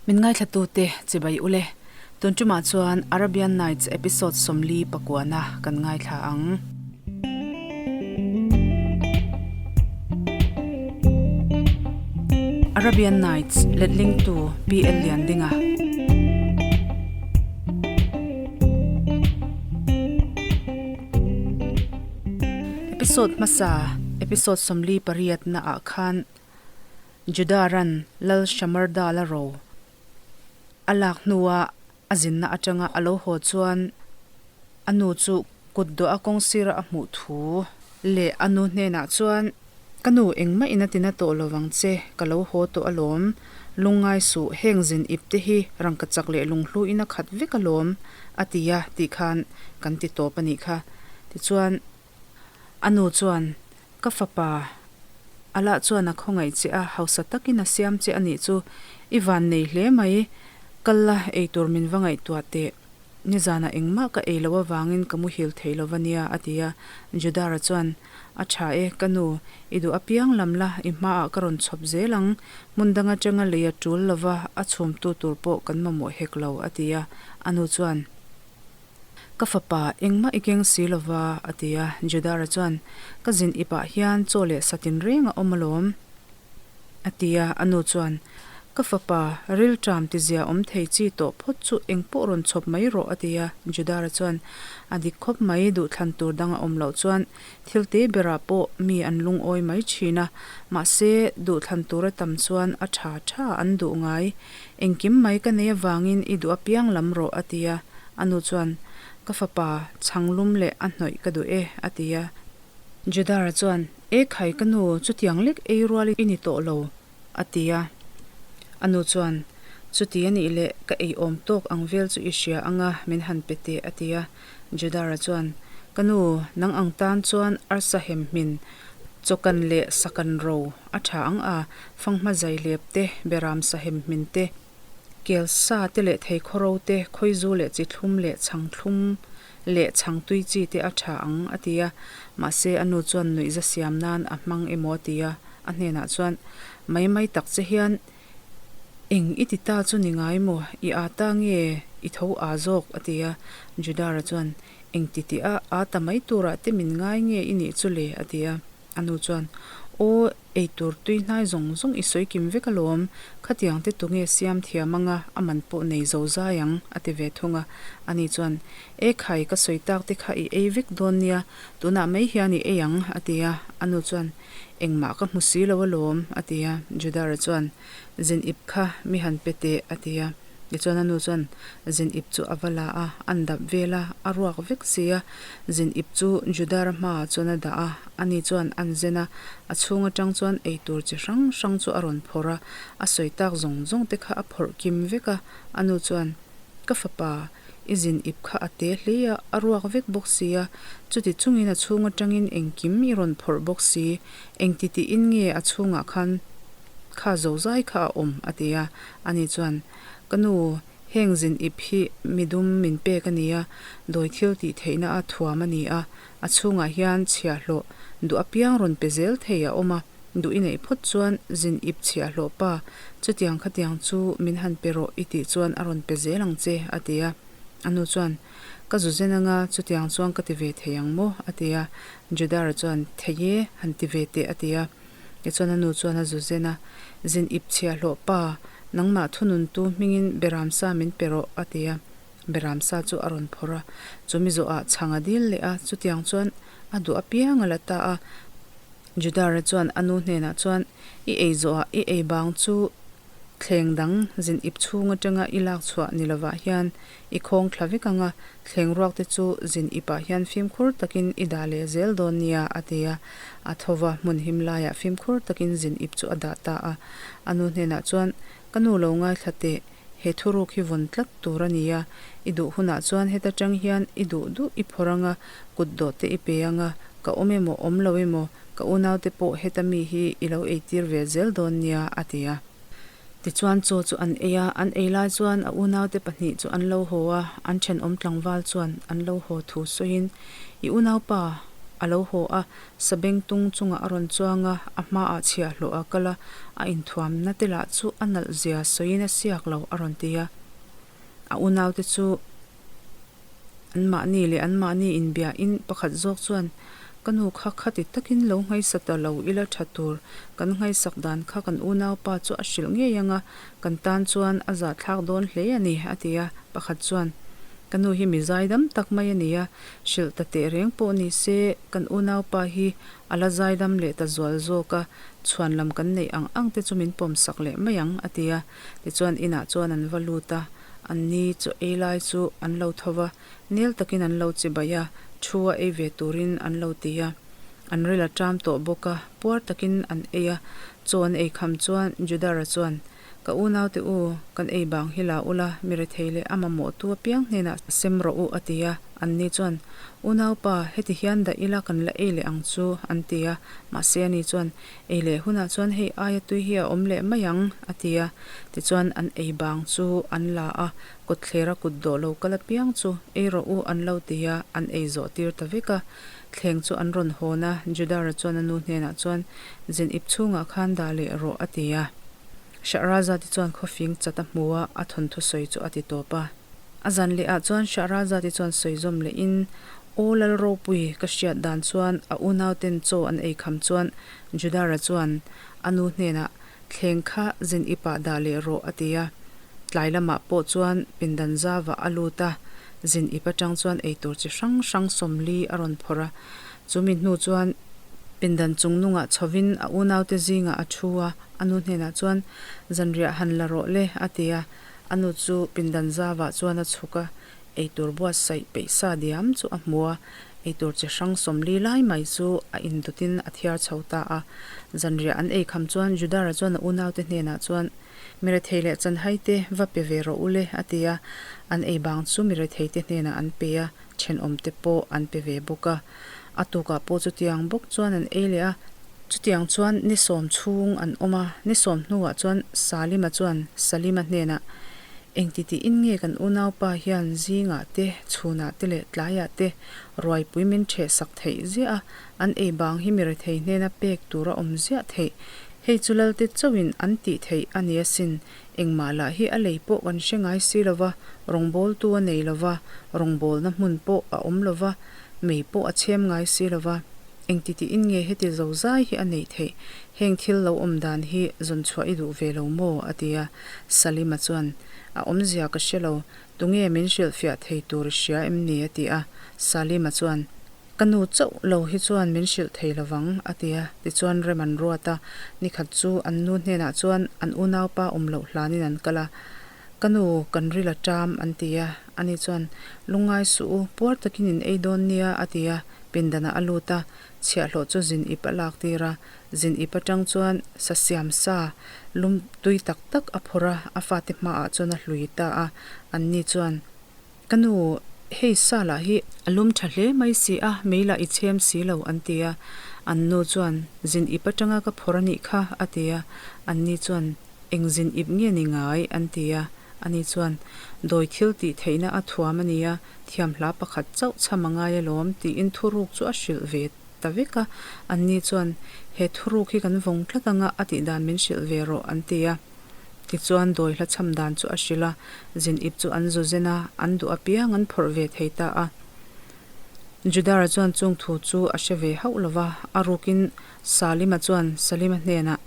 Min ngaithlatute chibai ule. Tun tumah chuan Arabian Nights episode 49 pakuana kan ngaithla ang. Arabian Nights letlingtu PL Liandinga. Episode hmasa, episode 48 na ah khan Judah ran Lal Shamardala ro a lak hnua a zinna atanga a lo haw chuan a nu chu kut dawh a kawng sira a hmuh thu leh a nu hnenah chuan, Ka nu, engmah in a tina tawh lo vang che, ka lo haw tawh alawm. Lungngai suh, heng zin ip te hi rangkachak leh lunghlu in a khat vek alawm, a ti a tih khan kan ti tawp a nih kha. Tichuan, A nu chuan, Ka fapa, Allah chuan a khawngaih che a, hausa takin a siam che a nih chu. I van nei hle mai, kal la, eitur min va ngaihtuah teh. Nizanah engmah ka ei loh avangin ka muhil thei lo va nia, a ti a. Judara chuan, A tha e, ka nu, i duh apiang lam la, i hmaah ka rawn chhawp zel ang. Hmun dang atanga lei a tul lova, a chhumtu tur pawh kan mamawh hek lo, a ti a. A nu chuan. Ka fapa, engmah i keng si lova, a ti a. Judara chuan, Ka zin ipah hian chaw leh sa tinreng a awm alawm, a ti a. A nu chuan, Ka fapa, rilṭam tizia awm thei chi tawh phawt chu engpawh rawn chhawp mai rawh, a ti a. Judara chuan, A dik khawp mai, duhthlan tur dang a awm loh chuan thil te berah pawh mi an lungawi mai ṭhin a, mahse, duhthlan tur a tam chuan a ṭha ṭha an duh ngai. Engkim mai ka nei avangin i duh apiang lam rawh, a ti a. A nu chuan, Ka fapa, chhang lum leh a hnawih ka duh e, a ti a. Judara chuan, E khai ka nu, chutiang lek ei rual i ni tawh lo, a ti a. A nu chuan, Chuti a nih leh ka ei awm tawk ang vel chu i hria anga min han pe teh, a ti a. Judara chuan, Ka nu, nang ang tan chuan arsa hem hmin, chawkan leh sakan ro a tha ang a, fanghma zai lep te, beram sa hem hmin te, Kel sa te leh thei khawro te, khawizu leh chi thlum leh chhang thlum leh chhang tui chi te a tha ang, a ti a. Mahse, a nu chuan nuihza siam nan a hmang emaw a ti a. A hnenah chuan, Mai mai tak che hian eng i ti ta chu ni ngai maw? I aa ta nge i tho aa zawk? a ti a. Judara chuan, Eng ti tih a aa ta mai turah te min ngai nge i nih chu le? a ti a. A nu chuan, Aw, eitur tui hnai zawng zawng i sawi kim vek alawm, khatiang te tunge siam thiam anga a man pawh nei zo zai ang, a ti ve thung a. Ani chuan, E khai, ka sawi tak te kha i ei vek dawn nia, tunah mai hian i ei ang, a ti a. A nu chuan, Engmah ka hmu si lo alawm, a ti a. Judara chuan, Zin ip kha mi han pe teh, a ti a. Tichuan a nu chuan zin ip chu a va la a, an dap vel a, a ruak vek si a. Zin ip chu Judara hmaah chuan a dah a, ani chuan an zen a, a chhung atang chuan eitur chi hrang hrang chu a rawn phawrh a, a sawi tak zawng zawng te kha a phawrh kim vek a. A nu chuan, Ka fapa, i zin ip kha a te hle a, a ruak vek bawk si a, chuti chungin a chhung atangin engkim i rawn phawrh bawk si, engti tiin nge a chhungah khan kha zozai kha a awm? a ti a. Ani chuan, Ka nu, heng zin ip hi midum min pek a ni a, dawi thil tih theihna a thuam a ni a, a chhungah hian chhiahhlawh duh apiang rawn pe zel thei a awm a, duh i neih phawt chuan zin ip chhiahhlawh pa, chutiang khatiang chu min han pe rawh i tih chuan a rawn pe zel ang che, a ti a. A nu chuan, Ka zu zen anga chutiang chuan ka ti ve thei ang maw? a ti a. Judara chuan, Thei e, han ti ve teh, a ti a. Tichuan a nu chuan a zu zen a, Zin ip chhia hlawh pa, nangmah thununtu hmingin Beramsa min pe rawh, a ti a. Beramsa chu a rawn phawrh a, chumi zawhah chhang a dil leh a, chutiang chuan a duh apiang a la ta a. Judara chuan a nu hnenah chuan, I ei zawhah i ei bang chu Thleng dang zin ip chhung atanga i lak chhuah ni lovah hian i khawng thla vek ang a, thleng ruak te chu zin ipah hian fimkhur takin i dah leh zel dawn nia, a ti a. A tho va, hmun him laiah fimkhur takin zin ip chu a dah ta a. A nu hnenah chuan, Ka nu lo ngaithla teh, he thuruk hi vawn tlat tur a ni a, i duh hunah chuan heta tang hian i duh duh i phawrh ang a, kut dawh te i pe ang a, ka awm emaw awm lo emaw, Ka unaute pawh heta mi hi i lo eitir ve zel dawn nia, a ti a. Tichuan chaw chu an ei a, an ei lai chuan a unaute pahnih chu an lo haw a, an thenawm tlangval chuan an lo haw thu sawiin, I unaupa, A lo haw a, sabengtung chungah a rawn chuang a, a hmaah chhiahhlawh a kal a, a inthuamna te lah chu a nalh zia sawiin a siak lo a rawn ti a. A unaute chu anmahni leh anmahni inbiahin pakhat zawk chuan, Ka nu kha khati takin lo nghaisa ta lo ila tha tur, kan nghaisak dan kha kan unaupa chu a hrilh ngei ang a, kan tan chuan a zahthlak dawn hle a ni, a ti a. Pakhat chuan, Ka nu hi mi zaidam tak mai a ni a, hrilh ta teh reng pawh ni se, kan unaupa hi a la zaidam leh ta zual zawk a, chhuan lam kan neih ang ang te chu min pawmsak leh mai ang, a ti a. Tichuan inah chuan an va lut a, an ni chaw ei lai chu an lo tho va, nel takin an lo chi baih a, thu a ei ve turin an lo ti a. An ril a ṭam tawh bawk a, puar takin an ei a, chaw an ei kham chuan Judara chuan, Ka unaute u, kan ei bang hi la ula, mi rethei leh a mamawhtu apiang hnenah sem rawh u, a ti a. Anni chuan, Unaupa, heti hian dah ila kan la ei leh ang chu, an ti a. Mahse ani chuan, Ei leh hunah chuan hei aia tui hi a awm leh mai ang, a ti a. Tichuan an ei bang chu an la a, kawtthlera kut dawh lo kal apiang chu ei rawh u an lo ti a, an ei zawh tir ta vek a. Thleng chu an rawn hawn a, Judara chuan a nu hnenah chuan, Zin ip chhungah khan dah leh rawh, a ti a. Shahrazad-i chuan khawfing chat a hmu a, a thawnthu sawi chu a ti tawp a. A zan leh ah chuan Shahrazad-i chuan sawi zawm leh in, Aw Lal Ropui, ka hriat dan chuan a unau ten chaw an ei kham chuan Judara chuan a nu hnenah thleng kha zin i pah dah leh rawh a ti a. Tlai lamah pawh chuan pindan zavah a lut a, zin ip atang chuan eitur chi hrang hrang 40 a rawn phawrh a. Chumi hnu chuan pindan chung nungah chhovin a unaute zingah a thu a, a nu hnenah chuan zanriah han la rawh le a ti a. A nu chu pindan zavah chuan a chhuk a, eitur buatsaih peih sa diam chu a hmu a, eitur chi hrang 40 lai mai chu a indawtin a thiar chho ta a. Zanriah an ei kham chuan Judara chuan a unaute hnenah chuan, Mi rethei leh chanhai te va pe ve rawh u le, a ti a. An ei bang chu mi rethei te hnenah an pe a, thenawm te pawh an pe ve bawk a. A tukah pawh chutiang bawk chuan an ei leh a. Chutiang chuan ni sawm chhung an awm a, ni sawm hnuah chuan Salima chuan Salima hnenah, Engti tiin nge kan unaupa hian zingah te, chhunah te leh tlaiah te ruaipui min ṭheh sak theih ziah a, an ei bang hi mi rethei hnena pek tur a awm ziah theih. Hei chu Lalte chauhin an tih theih a ni asin, engmah lah hi a lei pawh kan hre ngai si lova, rawngbawltu a nei lova, rawngbawlna hmun pawh a awm lova, mei pawh a chhem ngai si lova. Engti tiin nge heti zo zai hi a neih theih? Heng thil lo awm dan hi zawn chhuah i duh ve lo maw? a ti a. Salima chuan, A awmzia ka hre lo, tunge min hrilhfiah thei tur i hria em ni? a ti a. Salima chuan, Ka nu chauh lo hi chuan min hrilh thei lo vang, a ti a. Tichuan rem an ruat a, nikhat chu an nu hnenah chuan an unaupa awm loh hlanin an kal a. Ka nu, kan ril a ṭam, an ti a. Ani chuan, Lungngai suh u, puar takin in ei dawn nia, a ti a. Pindanah a lut a, chhiahhlawh chu zin ip a lak tir a. Zin ip aṭang chuan sa siam sa lum tui tak tak a phawrh a, a fate hmaah chuan a hlui ta a. Anni chuan. Ka nu, hei sa lah hi a lum tha hle mai si a, mei lah i chhem si lo, an ti a. An nu chuan, Zin ip atanga ka phawrh a nih kha, a ti a. An ni chuan, Eng zin ip nge ni ngai? an ti a. Ani chuan, Dawi thil tih theihna a thuam a nia, thiam hla pakhat chauh chham a ngai alawm, tiin thuruk chu a hrilh ve ta vek a. An ni chuan, He thuruk hi kan vawng tlat anga a tih dan min hrilh ve rawh, an ti a. Tichuan dawi hla chham dan chu a hrilh a, zin ip chu an zu zen a, an duh apiang an phawrh ve thei ta a. Judara chuan chung thu chu a hre ve hauh lo va, a rukin Salima chuan Salima hnenah,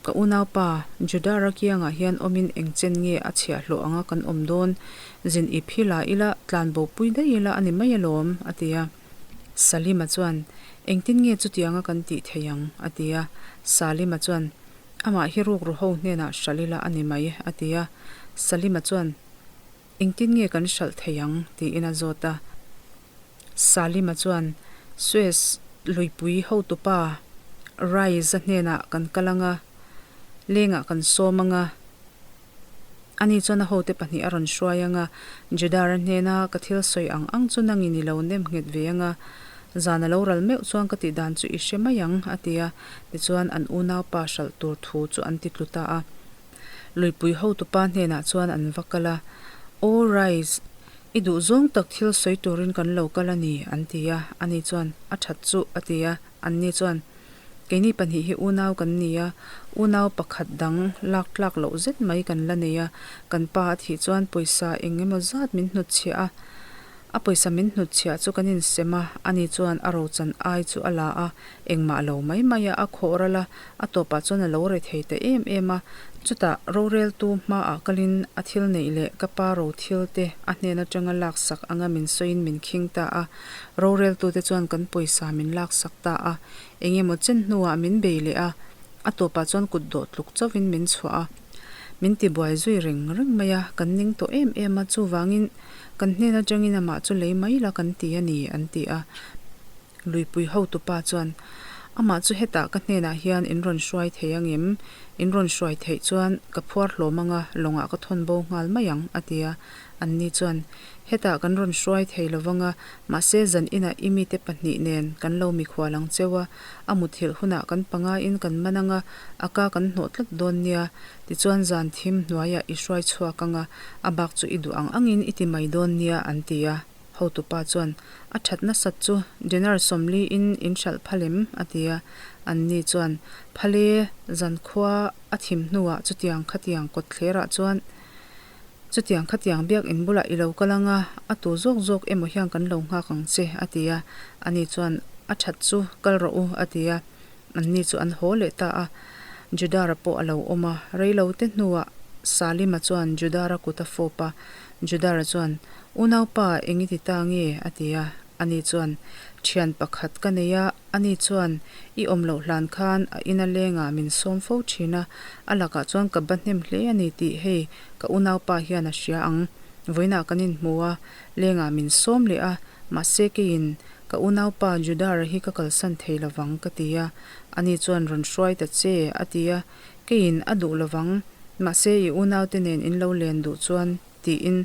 Ka unaupa, Judara kiangah hian awmin eng chen nge a chhiahhlawh anga kan awm dawn? Zin ip hi la ila, tlanbo pui daih ila a ni mai alawm, a ti a. Salima chuan, Engtin nge chutianga kan tih theih ang? a ti a. Salima chuan, Amah hi rukru ho hnenah hralh ila a ni mai, a ti a. Salima chuan, Engtin nge kan hralh thei ang? tiin a zawt a. Salima chuan, Suez luipui hotupa Raiz-a hnenah kan kal ang a, lengah kan sawm ang a. Ani chuan a hote pahnih a rawn hruai ang a, Judara hnena ka thil sawi ang ang chu nangin i lo nem nghet ve ang a, zan a lo ral meuh chuan ka tih dan chu i hre mai ang, a ti a. Tichuan an unaupa hralh tur thu chu an ti tlu ta a. Luipui hotupa hnenah chuan an va kal a, Aw Rais! I duh zawng tak thil sawi turin kan lo kal a ni, an ti a. Ani chuan, A that chu, a ti a. Anni chuan, Keini pahnih hi unau kan ni a, unau pakhat dang lak tlak loh zet mai kan la nei a. Kan pa a thih chuan pawisa eng emaw zat min hnutchhiah a. A pawisa min hnutchhiah chu kan insem a, ani chuan a rochan ai chu a la a, engmah lo mai mai a, a khawh ral a, a tawpah chuan a lo re thei ta em em a. Chutah roreltu hmaah kalin a thil neih leh ka pa ro thil te a hnen atanga laksak anga min sawiin min khing ta a. Roreltute chuan kan pawisa min laksak ta a, engemaw chen hnuah min bei leh a, a tawpah chuan kut dawh tluk chauhin min chhuah a. Min tibuai zui reng reng mai a, kan ning tawh em em a, chuvangin Kan hnen atangin amah chu lei mai la kan ti a ni, an ti a. Luipui hotupa chuan, Amah chu hetah ka hnenah hian in rawn hruai thei angem? In rawn hruai theih chuan ka phuar hlawm anga lawngah ka thawn bo nghal mai ang, a ti a. Anni chuan, Hetah kan rawn hruai thei lo vanga, mahse zan inah i mite pahnih nen kan lo mikhual ang cheu a, a muthilh hunah kan pangaiin kan man anga, a ka kan hnawh tlat dawn nia. Tichuan zan thim hnuaiah i hruai chhuak anga, a bak chu i duh ang angin i ti mai dawn nia an ti a. Hotupa chuan, A that nasat chu dinar sawmli in in hralh phal em? a ti a. Anni chuan, Phal e, zan khua a thim hnuah chutiang khatiang kawtthlerah chuan chutiang khatiang biak in bulah i lo kal anga, a tu zawk zawk emaw hian kan lo nghak ang che, a ti a. Ani chuan, A that chu kal rawh u, a ti a. Anni chu an haw leh ta a, Judara pawh a lo awm a. Reilote hnuah Salima chuan Judara kut a fawp a, Judara chuan, Unaupa, eng i ti ta nge? a ti a. Ani chuan, Thian pakhat ka nei a, ani chuan i awm loh hlan khan a ina lengah min sawm fo thin a, a lakah chuan ka ba hnem hle a ni tih hei ka unaupa hian a hria ang. Vawiinah kan inhmu a, lengah min sawm leh a, mahse keiin Ka unaupa Judara hi ka kalsan thei lovang ka ti a, ani chuan rawn hruai ta che a ti a, keiin a duh lovang, mahse i unaute nen in lo len duh chuan tiin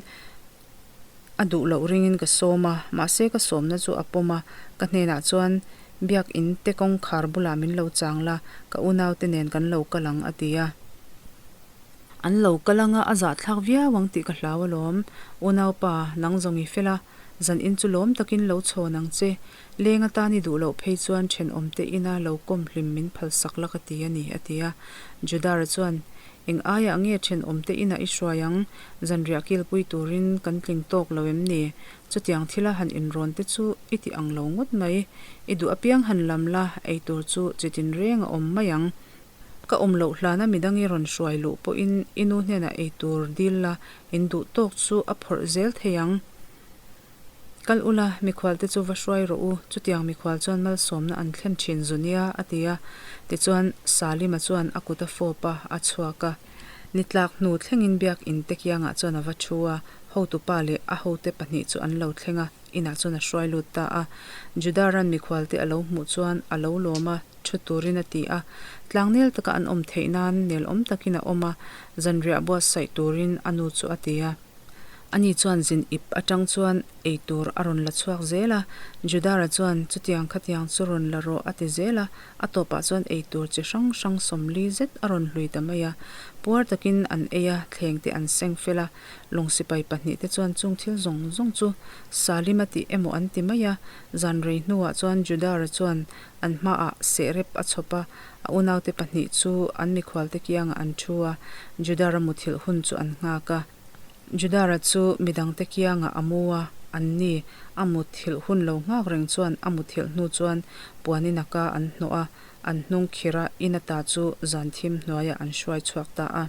a duh loh ringin ka sawm a, mahse ka sawmna chu a pawm a, ka hnenah chuan Biak in te kawngkhar bulah min lo chang la, ka unaute nen kan lo kal ang a ti a. An lo kal anga a zahthlak viau ang tih ka hlau alawm, unaupa nang zawng i fel a, Zan in chu lawm takin lo chhawn ang che. Leng atan i duh loh phei chuan thenawmte ina lo kawm hlim min phalsak la ka ti a ni, a ti a. Judara chuan, Eng aiah nge thenawmte inah i hruai ang? Zanriah kilpui turin kan tling tawk lo em ni? Chutiang thila han inrawn te chu i ti ang lo ngawt mai. I duh apiang han lam la, ei tur chu chitin reng a awm mai ang. Ka awm loh hlana midang i rawn hruai luh pawhin i nu hnenah ei tur dil la, in duh tawk chu a phawrh zel thei ang. Kal ula, mikhualte chu va hruai rawh u, chutiang mikhual chuan malsawmna an thlen thin zu nia, a ti a. Tichuan, Salima chuan a kut a fawp a, a chhuak a. Ni tlak hnu thlengin biak in te kiangah chuan a va thu a, hotupa leh a hote pahnih chu an lo thleng a, inah chuan a hruai lut ta a. Juda-ran mikhualte a lo hmuh chuan a lo lawm a. Thu turin a ti a, tlangnel taka an awm theih nan nel awm takin a awm a, zanriah buatsaih turin a nu chu a ti a. Ani chuan zin ip atang chuan ei tur a rawn la chhuak zel a, Judara chuan chutiang khatiang chu rawn la rawh a ti zel a, a tawpah chuan ei tur chi hrang hrang sawmli zet a rawn hlui ta mai a. Puar takin an ei a, thleng te an seng fel a, lawng sipai pahnih te chuan chung thil zawng zawng chu Salim a tih emaw an ti mai a, zan rei hnuah chuan Judara chuan An hmaah sehrep a chhawp a, a unaute pahnih chu an mikhualte kiangah an thu a, Judara muthilh hun chu an nghak a. Judara chu midangte kiangah a mu a, anni a muthilh hun lo nghak reng chuan a muthilh hnu chuan puanin a ka an hnawh a, an hnung khirh a, in ata chu zan thim hnuaiah an hruai chhuak ta a.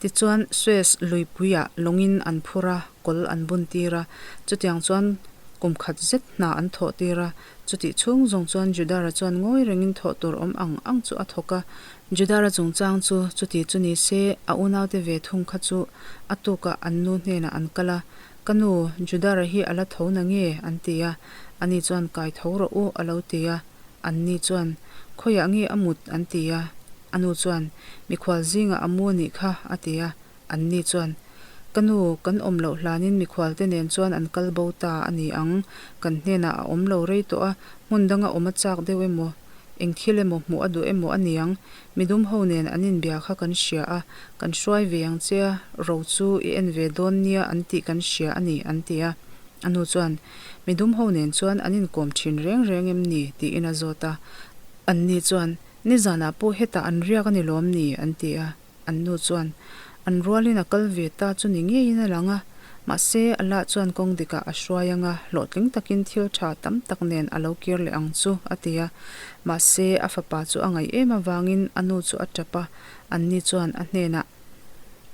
Tichuan, Suez luipuiah lawngin an phur a, kawl an bun tir a. Chutiang chuan kum khat zet hna an thawh tir a. Chutih chhung zawng chuan Judara chuan ngawi rengin thawh tur awm ang ang chu a thawk a. Judara chungchang chu chuti chu ni se, a unaute ve thung kha chu a tukah an nu hnenah an kal a, Ka nu, Judara hi a la tho na nge? an ti a. Ani chuan, Kai tho rawh u, a lo ti a. Anni chuan, Khawiah nge a mut? an ti a. A nu chuan, Mikhual zingah a mu a nih kha, a ti a. Anni chuan, Ka nu, kan awm loh hlanin mikhualte nen chuan an kal bo ta a ni ang. Kan hnenah a awm lo rei tawh a, hmun danga awm a chak deuh emaw? Eng thil emaw hmuh a duh emaw a niang, midum ho nen an inbia kha kan hria a, kan hruai ve ang che a, ro chu i en ve dawn nia an tih kan hria a ni, an ti a. A nu chuan, Midum ho nen chuan an inkawm thin reng reng em ni? tiin a zawt a. Anni chuan, Nizanah pawh hetah an riak a ni lawm ni? an ti a. An nu chuan, An rualin a kal ve ta chu ni ngeiin a lang a, mahse Allah chuan kawng dikah a hruai ang a, hlawhtling takin thil tha tam tak nen a lo kir leh ang chu, a ti a. Mahse, a fapa chu a ngaih em avangin a nu chu a tap a, anni chuan a hnenah,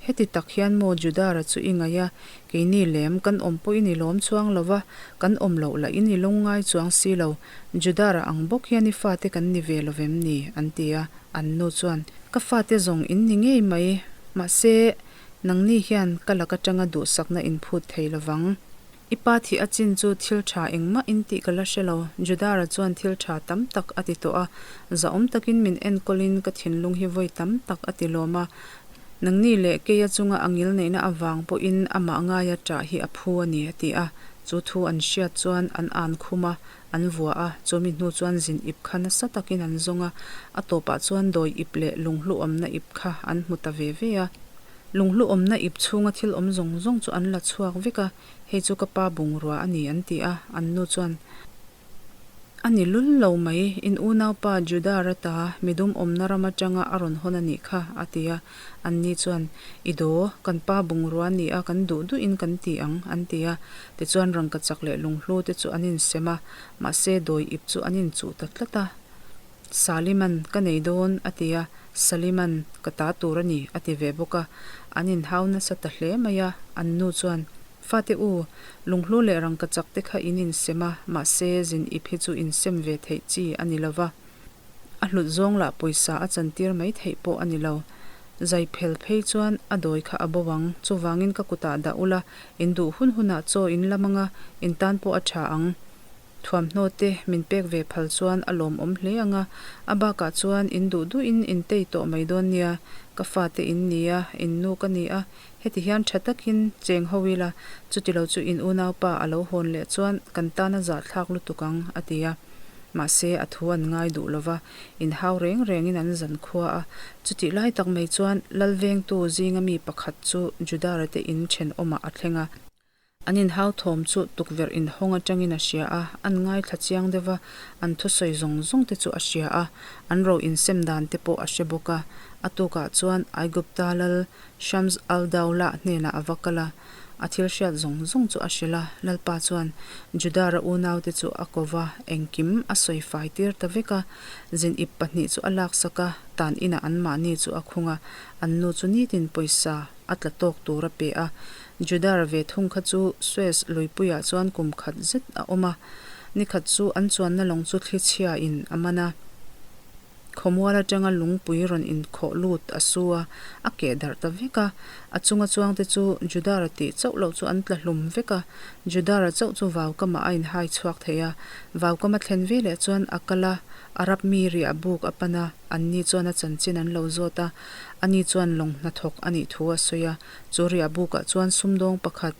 Heti tak hian maw Judara chu i ngaih a, keini lem kan awm pawhin i lawm chuang lo va, kan awm loh lahin i lungngai chuang si lo, Judara ang bawk hian i fate kan ni ve lo vem ni? an ti a. An nu chuan, Ka fate zawng in ni ngei mai, mahse, nangni hian ka lak atanga duhsakna in phut thei lo vang. I pa thih a chin chu thil tha engmah in tih ka la hre lo. Judara chuan thil tha tam tak a ti tawh a, zahawm takin min enkawlin ka thinlung hi vawi tam tak a ti lawm a. Nangni leh keia chunga a ngil neihna avang pawhin amah ngaia ṭah hi a phu a ni, a ti a. Chu thu an hriat chuan an an khum a, An vua a, chumi hnu chuan zin ip kha nasa takin an zawng a, a tawpah chuan dawi ip leh lunghlu awmna ip kha an hmu ta ve ve a. Lunghlu awmna ip chhunga thil awm zawng zawng chu an la chhuak vek a, hei chu ka pa bungrua a ni an ti a, an nu chuan, A ni lul lo mai, in unaupa Judah rata midum awmna ram atanga a rawn hawn a nih kha, a ti a. Anni chuan, I daw, kan pa bungrua a ni a, kan duh duhin kan ti ang, an ti a. Tichuan rangkachak leh lunghlu te chu an insem a, mahse dawi ip chu an inchuh ta tlat a. Saliman, Ka nei dawn, a ti a, Saliman, Ka ta tur a ni, a ti ve bawk a. An inhau nasa ta hle mai a, an nu chuan, Fate u, lunghlu leh rangkachak te kha in insem a, mahse zin ip hi chu insem ve theih chi a ni lo va. A hlut zawng lah pawisa a chantir mai theih pawh a ni lo. Zai phel phei chuan a dawi kha a bo ang, chuvangin ka kutah dah ula, in duh hun hunah chaw in lam anga, in tan pawh a tha ang. Thuamhnaw te min pek ve phal chuan a lawmawm hle ang a, a bakah chuan in duh duhin in tei tawh mai dawn nia, ka fate in ni a, in nu ka ni a, heti hian tha takin cheng ho ila, chutilo chu in unaupa a lo hawn leh chuan kan tan a zahthlak lutuk ang, a ti a. Mahse, a thu an ngai duh lo va, inhau reng rengin an zan khua a. Chutih lai tak mai chuan Lalvengtu zinga mi pakhat chu Judara te in thenawmah a thleng a. An inhau thawm chu tukverh inhawng atangin a hria a, an ngaithla chiang deuh va, an thusawi zawng zawng te chu a hria a, an ro insem dan te pawh a hre bawk a. A tukah chuan Aigupta lal Shams al-Dawlah hnenah a va kal a. A thil hriat zawng zawng chu a hrilh a, Lalpa chuan Judara unaute chu a ko va, engkim a sawi fai tir ta vek a. Zin ip pahnih chu a laksak a, tan inah anmahni chu a khung a, an nu chu nitin pawisa a tla tawk tur a pe a. Judara ve thung kha chu Suez luipuiah chuan kum khat zet a awm a, nikhat chu an chuanna lawng chu thlichhiain a man a. Khawmual atanga lungpui rawn inkhawh lut a su a, a keh darh ta vek a. A chunga chuangte chu Judara tih chauh loh chu an tla hlum vek a. Judara chauh chu vaukamah a inhai chhuak thei a. Vaukama thlen veleh chuan a kal a, Arab mi riah buk a pan a, anni chuan a chanchin an lo zawt a. Ani chuan lawng hnathawk a nih thu a sawi a. Chu riah bukah chuan sumdawng pakhat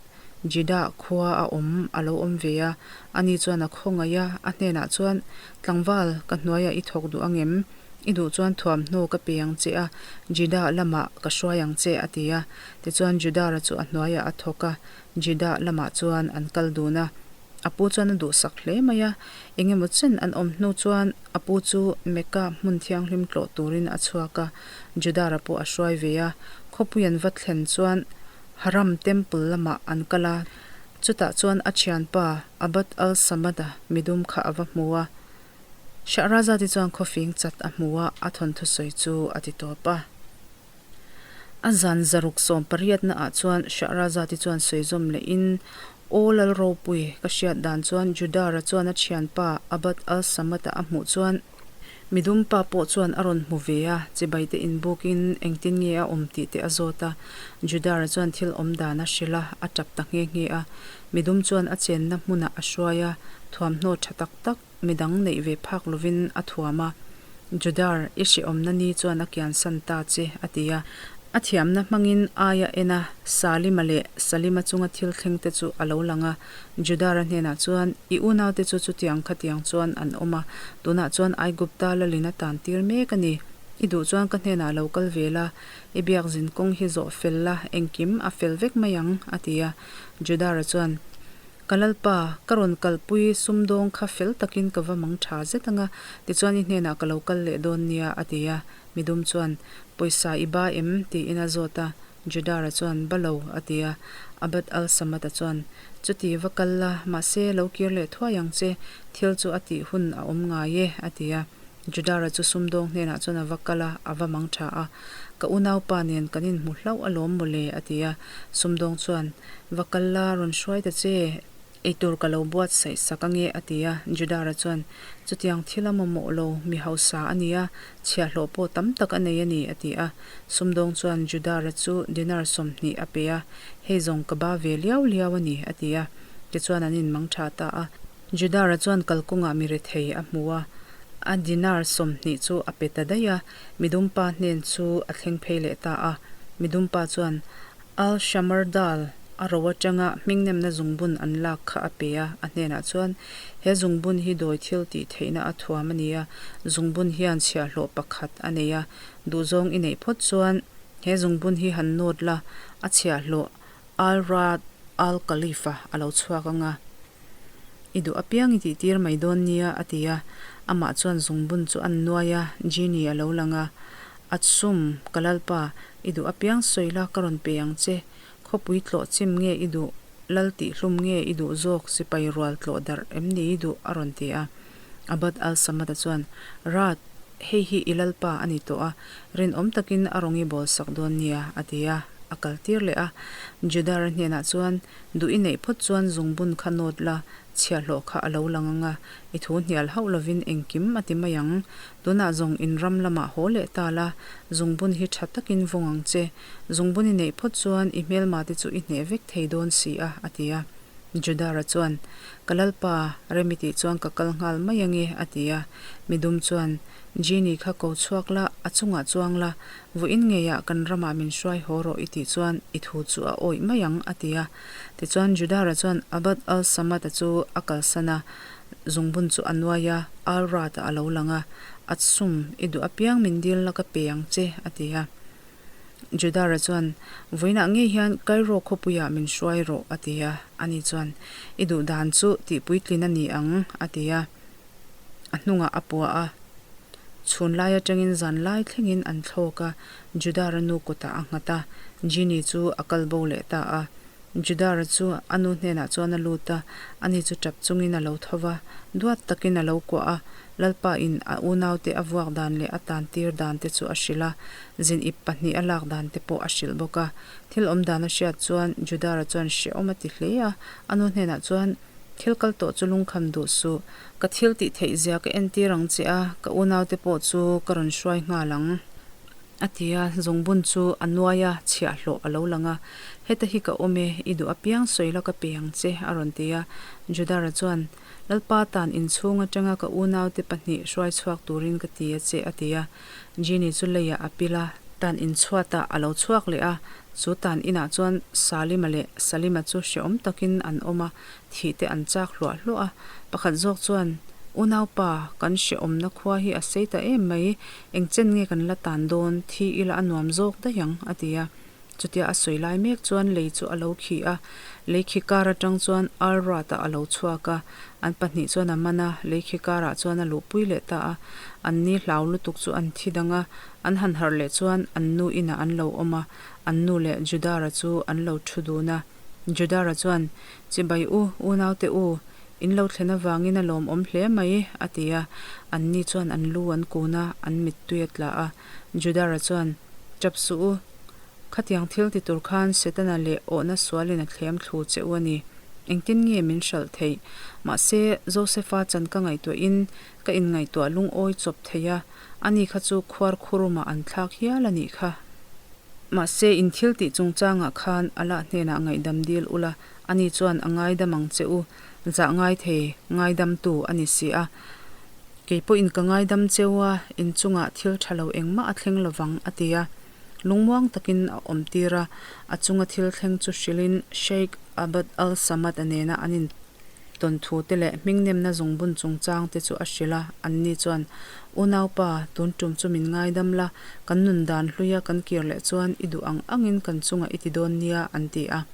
Jeddah khua a awm a lo awm ve a, ani chuan a khawngaih a, a hnenah chuan, Tlangval, ka hnuaiah i thawk duh angem? I duh chuan thuamhnaw ka pe ang che a, Jeddah lamah ka hruai ang che, a ti a. Tichuan Judara chu a hnuaiah a thawk a, Jeddah lamah chuan an kal dun a. A pu chuan a duhsak hle mai a, engemaw chen an awm hnu chuan a pu chu Mecca hmun thianghlim tlawh turin a chhuak a, Judara pawh a hruai ve a. Khawpui an va thlen chuan Haram Temple lamah an kal a, chutah chuan a thianpa Abd al-Samad-a midum kha a va hmu a. Shahrazad-i chuan khawfing chat a hmu a, a thawnthu sawi chu a ti tawp a. A zan zaruk sawm pariatna ah chuan Shahrazad-i chuan sawi zawm lehin, Aw Lal ropui, ka hriat dan chuan Judara chuan a thianpa Abd al-Samad-a a hmuh chuan, Midum pa pawh chuan a rawn hmu ve a, chibai te inbukin engtin nge a awm tih te a zawt a. Judara chuan thil awm dan a hrilh a, a tap ta nghe nghe a. Midum chuan a chenna hmunah a hruai a, thuamhnaw tha tak tak midang neih ve phak lovin a thuam a. Judar, i hrehawmna ni chuan a kiansan ta che, a ti a. A thiamna hmangin aia en a, Salima leh Salima chunga thil thlengte chu a lo lang a. Judara hnenah chuan, I unaute chu chutiang khatiang chuan an awm a, tunah chuan Aigupta lalin a tan tir mek a ni. I duh chuan ka hnenah lo kal ve la, i biak zin kawng hi zawh fel la, engkim a fel vek mai ang, a ti a. Judara chuan, Ka Lalpa, ka rawn kalpui sumdawng kha fel takin ka va mang tha zet ang a, tichuan i hnenah ka lo kal leh dawn nia, a ti a. Midum chuan, Pawisa i ba em? tiin a zawt a. Judara chuan, Ba lo, a ti a. Abd al-Samad-a chuan, Chuti va kal la, mahse lo kir leh thuai ang che, thil chu a tih hun a awm ngai e, a ti a. Judara chu sumdawng hnenah chuan a va kal a, a va mang tha a. Ka unaupa nen kan inhmu hlauh alawm mawle, a ti a. Sumdawng chuan, Va kal la, rawn hruai ta che, eitur ka lo buatsaih sak ange, a ti a. Judara chuan, Chutiang thil a mamawh lo, mi hausa a ni a, chhiahhlawh pawh tam tak a nei a ni, a ti a. Sumdawng chuan Judara chu dinar 20 a pe a, Hei zawng ka ba ve liau liau a ni, a ti a. Tichuan an inmang tha ta a. Judara chuan kalkawngah mi rethei a hmu a, a dinar 20 chu a pe ta daih a, midumpa hnen chu a thleng phei leh ta a. Midumpa chuan Al Shamardal a ro atanga hmingnemna zungbun an lak kha a pe a, a hnenah chuan, He zungbun hi dawi thil tih theihna a thuam a ni a, zungbun hian chhiahhlawh pakhat a nei a, duhzawng i neih phawt chuan he zungbun hi han nawt la, a chhiahhlawh Al Raad Al Khalifa a lo chhuak ang a, i duh apiang i tihtir mai dawn nia, a ti a. Amah chuan zungbun chu an nuai a, Genie a lo lang a, Atsum, ka lalpa, i duh apiang sawi la ka rawn pe ang che. Khawpui tlawh chim nge i duh, lal tihhlum nge i duh zawk, sipai rual tlawh darh em ni i duh? a rawn ti a. Abd al-Samad-a chuan, Raad, hei hi i lalpa a ni tawh a, rinawm takin a rawngi bawl sak dawn nia, a ti a, a kaltir leh a. Judar-a hnenah chuan, Duh i neih phawt chuan zungbun kha nawt la, chhiahhlawh kha a lo lang ang a, i thu hnial hauh lovin engkim a ti mai ang. Tunah zawng in ram lamah haw leh ta la, zungbun hi tha takin vawng ang che. Zungbun i neih phawt chuan i hmelma te chu i hneh vek thei dawn si a, a ti a. Judara chuan, Ka lalpa, rem i tih chuan ka kal nghal mai ange, a ti a. Midum chuan, Genie kha ko chhuak la, a chungah chuang la, vawiin ngeiah kan ramah min hruai haw rawh i tih chuan i thu chu a awih mai ang, a ti a. Tichuan Judara chuan Abd al-Samad-a chu a kalsan a, zungbun chu a nuai a, Al-Rad-ah a lo lang a, Atsum, i duh apiang min dil la ka pe ang che, a ti a. Judara chuan, Vawiinah ngei hian Cairo khawpuiah min hruai rawh, a ti a. Ani chuan, I duh dan chu tihpuitlin a ni ang, a ti a. A hnungah a puah a. Chhun lai atangin zan lai thlengin an thlawk a, Judara nu kutah a nghat a. Genie chu a kal bo leh ta a. Judara chu a nu hnenah chuan a lut a, ani chu tap chungin a lo tho va, duat takin a lo kuah a. Lalpa in a unaute a vuak dan leh a tan tir dan te chu a hrilh a, zin ip pahnih a lak dan te pawh a hrilh bawk a. Thil awm dan a hriat chuan Judara chuan hrehawm a ti hle a, a nu hnenah chuan, Thil kal tawh chu lungkham duh suh, ka thil tih theih zia ka entir ang che a, ka unaute pawh chu ka rawn hruai nghal ang. A ti a, zungbun chu a nuai a, chhiahhlawh a lo lang a. Heta hi ka awm e, i duh apiang sawi la ka pe ang che, a rawn ti a. Judara chuan, Lalpa tan inchhung atanga ka unaute pahnih hruai chhuak turin ka ti a che, a ti a. Genie chu leiah a pil a. Tan inchhuatah a lo chhuak leh a, chu tan inah chuan Salima leh Salima chu hrehawm takin an awm a, thih te an chak hluah hluah a. Pakhat zawk chuan, Unaupa, kan hrehawmna khua hi a sei ta em mai, engchen nge kan la tan dawn, thi ila a nuam zawk daih ang, a ti a. Chutia a sawi lai mek chuan lei chu a lo khi a, lei khi kar atang chuan Alrat-a a lo chhuak a, an pahnih chuan a man a, lei khi karah chuan a luhpui leh ta a. An ni hlau lutuk chu an thi dang a, an han harh leh chuan an nu inah an lo awm a, an nu leh Judara chu an lo thu dun a. Judara chuan, Chibai u, unaute u, in lo thlen avangin a lawmawm hle mai, a ti a. An ni chuan an lu an kun a, an mittui a tla a. Judara chuan, Tap suh u, Khatiang thil ti tur khan Setana leh awhna sualin a thlem thlu che u a ni. Engtin nge min hralh theih? Mahse, Josefa chan ka ngaihtuahin ka inngaihtuah lungawi chawp thei a, ani kha chu khuar khurumah an thlak hial a nih kha. Mahse, in thil tih chungchangah khan Allah hnenah ngaihdam dil ula, ani chuan a ngaidam ang che u, zah ngai thei, ngaidamtu a ni si a. Kei pawhin ka ngaidam cheu a, in chungah thil tha lo engmah a thleng lovang, a ti a. Lungmuang takin a awmtir a, a chunga thil thleng chu hrilhin Sheikh Abd al-Samad-a nena an intawn thu te leh hmingnemna zungbun chungchang te chu a hrilh a, anni chuan, Unaupa, tun tum chu min ngaidam la, kan nun dan hluia kan kir leh chuan i duh ang angin kan chungah i ti dawn nia, an ti a.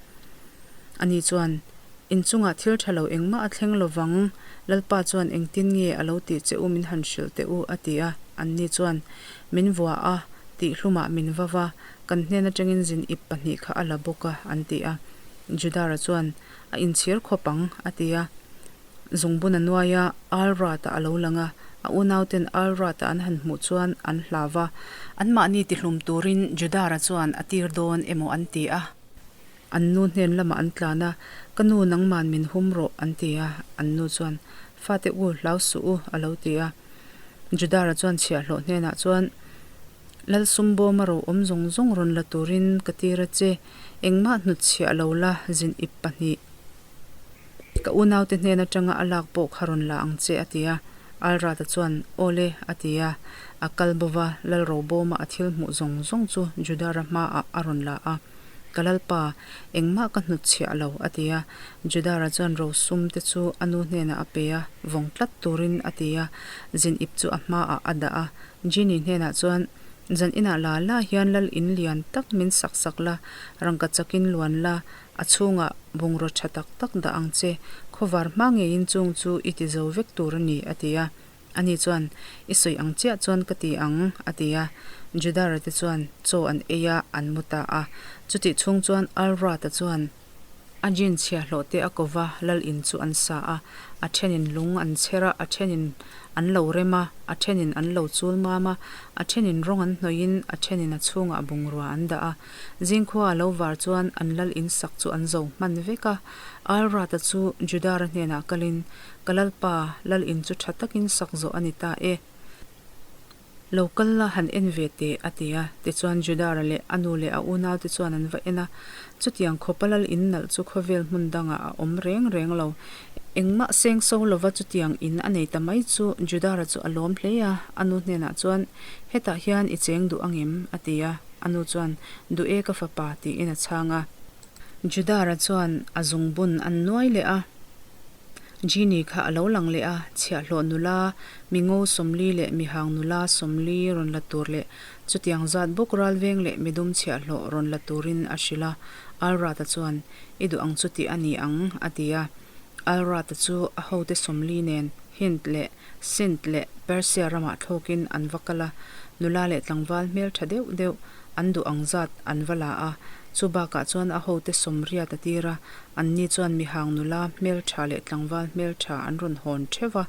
Ani chuan, In chungah thil tha lo engmah a thleng lovang, Lalpa chuan engtin nge a lo tih che u min han hrilh teh u, a ti a. Anni chuan, Min vua a, tih hlumah min va va, kan hnen atangin zin ip pahnih kha a la bawk a, an ti a. Judara chuan, A inchhir khawp ang, a ti a. Zungbun a nuai a, Alrat-a a lo lang a, a unauten Alrat-a an han hmuh chuan an hlau va. Anmahni tihlum turin Judara chuan a tir dawn emaw an ti a. An nu hnen lamah an tlan a, Ka nu nangman min hum rawh, an ti a. An nu chuan, Fate u, hlau suh u, a lo ti a. Judara chuan chhiahhlawh hnenah chuan, Lal Sumbawma ro awm zawng zawng rawn la turin ka tir a che, engmah hnutchhiah lo la, zin ip pahnih. Ka unaute hnen atanga a lak pawh kha rawn la ang che, a ti a. Alrata chuan, Aw le, a ti a. A kal bo va, Lal Robawma a thil hmuh zawng zawng chu Judara hmaah a rawn la a. Ka Lalpa, engmah ka hnutchhiah lo, a ti a. Judara chuan rosum te chu a nu hnenah a pe a, vawng tlat turin a ti a. Zin ip chu a hmaah a dah a. Genie hnenah chuan, Zan inah la la hian lal in lian tak min sak sak la, rangka chakin luan la, A chhungah bungraw tha tak tak dah ang che, khawvar hma ngeiin chung chu i ti zo vek tur a ni, a ti a. Ani chuan, I sawi ang chiah chuan ka ti ang, a ti a. Judara te chuan chaw an ei a, an mu ta a. Chutih chhung chuan Alrata chuan a jean chhiahhlawh te a ko va, lal in chu an sa a. A thenin lung an chher a, a thenin an lo rem a, a thenin an lo chul mam a, a thenin rawng an hnawih in, a thenin a chhungah bungrua an dah a. Zingkhua a lo var chuan an lal in sak chu an zo hman vek a. Alrata chu Judara hnenah kalin, Ka lalpa, lal in chu tha takin sak zawh a ni ta e. Lo kal la han en ve teh, a ti a. Tichuan Judara leh a nu leh a unaute chuan an va en a. Chutiang khawpa lal in nalh chu khawvel hmun dangah a awm reng reng lo. Engmah seng so lova chutiang in a nei ta mai chu Judara chu a lawm hle a. A nu hnenah chuan, Hetah hian i cheng duh angem? a ti a. A nu chuan, Duh e ka fapa, tiin a chhang a. Judara chuan a zungbun an nuai leh a. Genie kha a lo lang leh a, chhiahhlawh nula, mi ngo 40 leh mihang nula 40 rawn la tur leh chutiang zat bawk ralveng leh midum chhiahhlawh rawn la turin a hrilh a. Alrata chuan, I duh ang chu tih a ni ang, a ti a. Alrata chu a hote 40 nen Hind leh Sindh leh Persia ramah thlawkin an va kal a, nula leh tlangval hmel tha deuh deuh an duh ang zat an va la a. Chu bakah chuan a hote 80 a tir a, anni chuan mihang nula hmel tha leh tlangval hmel tha an rawn hawn theuh va.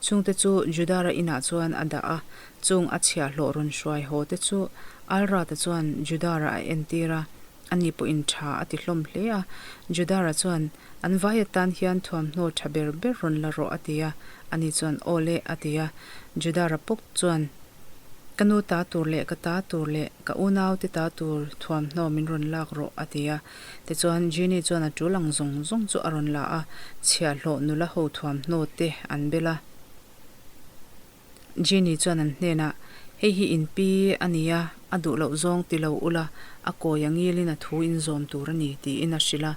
Chungte chu Judara inah chuan a dah a, chung a chhiahhlawh rawn hruai haw te chu Alrata chuan Judara a entir a, ani pawhin tha a ti hlawm hle a. Judara chuan An vai atan hian thuamhnaw tha ber ber rawn la rawh a ti a, ani chuan Aw le a ti a. Juda Rapawk chuan Ka nu ta tur leh ka ta tur leh ka unau te ta tur thuamhnaw min rawn lak rawh a ti a. Tichuan Genie chuan a tul ang zawng zawng chu a rawn la a, chhiahhlawh nula ho thuamhnaw te an bel a. Genie chuan an hnenah, Hei hi in pi a ni a, a duh loh zawng ti lo ula, a kawi a ngilin a thu in zawm tur a ni, tiin a hrilh a.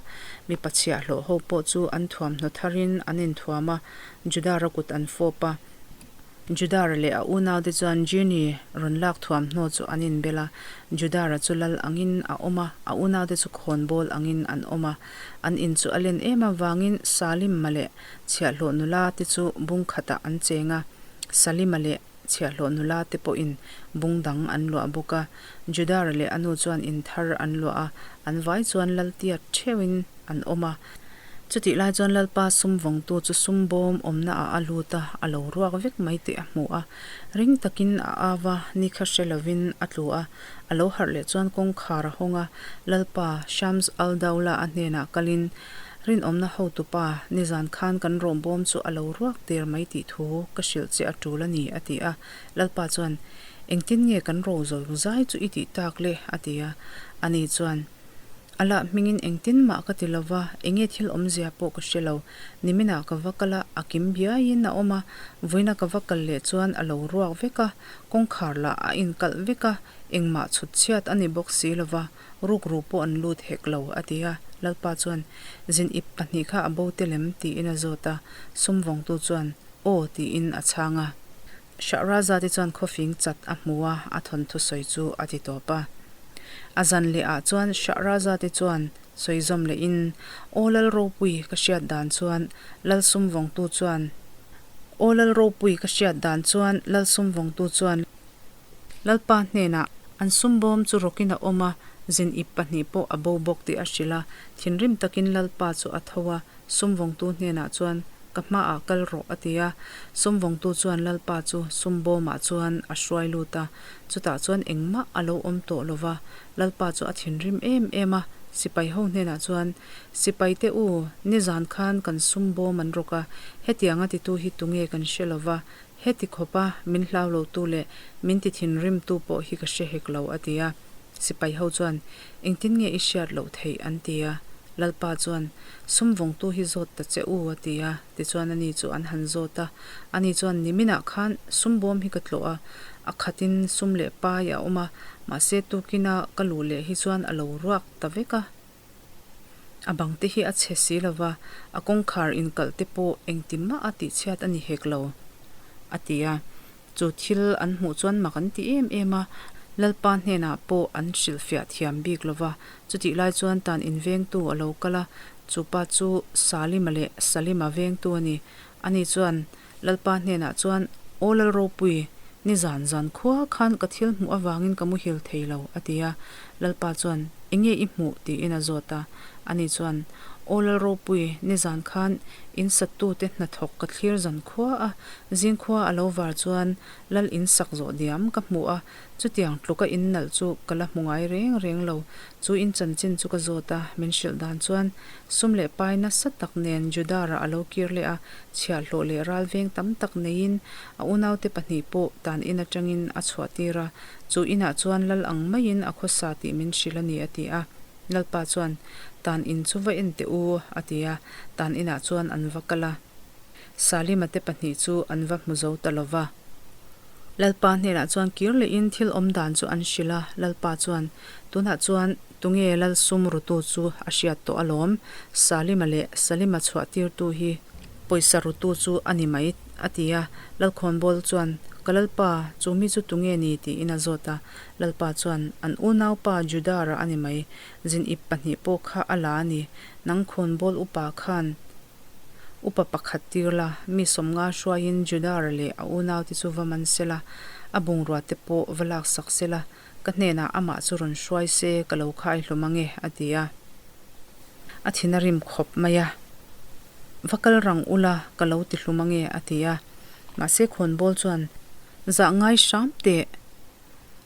Mipa chhiahhlawh ho pawh chu an thuamhnaw tharin an inthuam a, Judara kut an fawp a. Judara leh a unaute chuan Genie rawn lak thuamhnaw chu an inbel a. Judara chu lal angin a awm a, a unaute chu khawnbawl angin an awm a. An in chu a len em avangin Salim-a leh Chhiahhlawh nula te chu bung khatah an cheng a, Salima leh chhiahhlawh nula te pawhin bung dang an luah bawk a. Judara leh a nu chuan in thar an luah a, an vai chuan Laltiat theuhin an awm a. Chutih lai chuan Lalpa sum vawngtu chu sum bawm awmnaah a lut a, a lo ruak vek mai tih a hmu a. Ring takin a au a, ni kha hre lovin a tlu a. A lo harh leh chuan kawngkhar a hawng a, Lalpa, Shams al-Dawla a hnenah kalin, Rinawmna hotupa, nizan khan kan rawhbawm chu a lo ruak der mai tih thu ka hrilh che a tul a ni, a ti a. Lalpa chuan, Engtin nge kan ro zo zai chu i tih tak le? a ti a. Ani chuan, A lah hmingin engtin mah ka ti lo va, enge thil awmzia pawh ka hre lo. Niminah ka va kal a, a kim biaiin a awm a, vawiina ka va kal leh chuan a lo ruak vek a, kawngkhar lah a inkalh vek a. Engmah chhut chhiat a ni bawk si lo va, rukru pawh an lut hek lo, a ti a. Lalpa chuan, Zin ip pahnih kha a bo tel em? tiin a zawt a. Sum vawngtu chuan, Aw, tiin a chhang a. Shahrazad-i chuan khawfing chat a hmu a, a thawnthu sawi chu a ti tawp a. A zan leh ah chuan Shahrazad-i chuan sawi zawm lehin, Aw Lal Ropui ka hriat dan chuan Lal sum vawngtu chuan Aw Lal Ropui ka hriat dan chuan Lal sum vawngtu chuan Lalpa hnenah an sum bawm chu rawkin a awm a, zin ip pahnih pawh a bo bawk tih a hrilh a. Thinrim takin Lalpa chu a tho a, Sum vawngtu hnenah chuan, Ka hmaah kal rawh, a ti a. Sum vawngtu chuan Lalpa chu sum bawmah chuan a hruai lut a, chutah chuan engmah a lo awm tawh lo va. Lalpa chu a thinrim em em a, sipai ho hnenah chuan, Sipaite u, nizan khan kan sum bawm an rawk a, hetianga titu hi tunge kan hre lo va, heti khawpa min hlau lotu leh min ti thinrimtu pawh hi ka hre hek lo, a ti a. Sipai ho chuan, Engtin nge i hriat loh theih? an ti a. Lalpa chuan, Sum vawngtu hi zawt ta che u, a ti a. Tichuan ani chu an han zawt a. Ani chuan, Niminah khan sum bawm hi ka tlawh a, a khatin sum leh pai a awm a, mahse tukina ka luh leh hi chuan a lo ruak ta vek a. A bang te hi a chhe si lo va, a kawngkhar inkalh te pawh engti mah a tihchhiat a ni hek lo, a ti a. Chu thil an hmuh chuan mak an ti em em a, Lalpa hnenah pawh an hrilhfiah thiam bik lo va. Chutih lai chuan tan invengtu a lo kal a, chu pa chu Salima leh Salima vengtu a ni. Ani chuan Lalpa hnenah chuan, Aw Lal Ropui, ni zan zan khua khan ka thil hmuh avangin ka muhil thei lo, a ti a. Lalpa chuan, Enge i hmuh? tiin a zawt a. Ani chuan, Aw Lal Ropui, ni zan khan in sattute hnathawk ka thlir zan khua a, zing khua a lo var chuan Lal in sak zawh diam ka hmu a, chutiang tluka in nalh chu ka la hmu ngai reng reng lo. Chu in chanchin chu ka zawt a, min hrilh dan chuan sum leh pai nasa tak nen Judarah a lo kir leh a, chhiahhlawh leh ral veng tam tak neiin a unaute pahnih pawh tan in atangin a chhuah tir a, chu inah chuan lal ang maiin a khawsa tih min hrilh a ni a ti a. Lalpa chuan, Tan in chu va en teh u a ti a, tan inah chuan an va kal a. Salima te pahnih chu an va hmu zo ta lo va. Lalpa hnenah chuan kir lehin thil awm dan chu an hrilh a, Lalpa chuan, Tunah chuan tunge Lal sum rutu chu a hriat tawh alawm, Salima leh Salima chhuah tirtu hi pawisa rutu chu a ni mai, a ti a. Lalkhawnbawl chuan, Ka Lalpa, chu mi chu tunge ni? tiin a zawt a. Lalpa chuan, An unaupa Judara a ni mai, zin ip pahnih pawh kha a la a ni, nang khawnbawl upa khan Upa pakhat tir la, mi 50 hruaiin Judara leh a unaute chu va man se la, a bungrua te pawh va laksak se la, ka hnenah amah chu rawn hruai se ka lo khai hlawm ange, a ti a. A thin a rim khawp mai a, Va kal rang ula, ka lo ti hlum ange, a ti a. Mahse khawnbawl chuan, Zah ngai hram teh.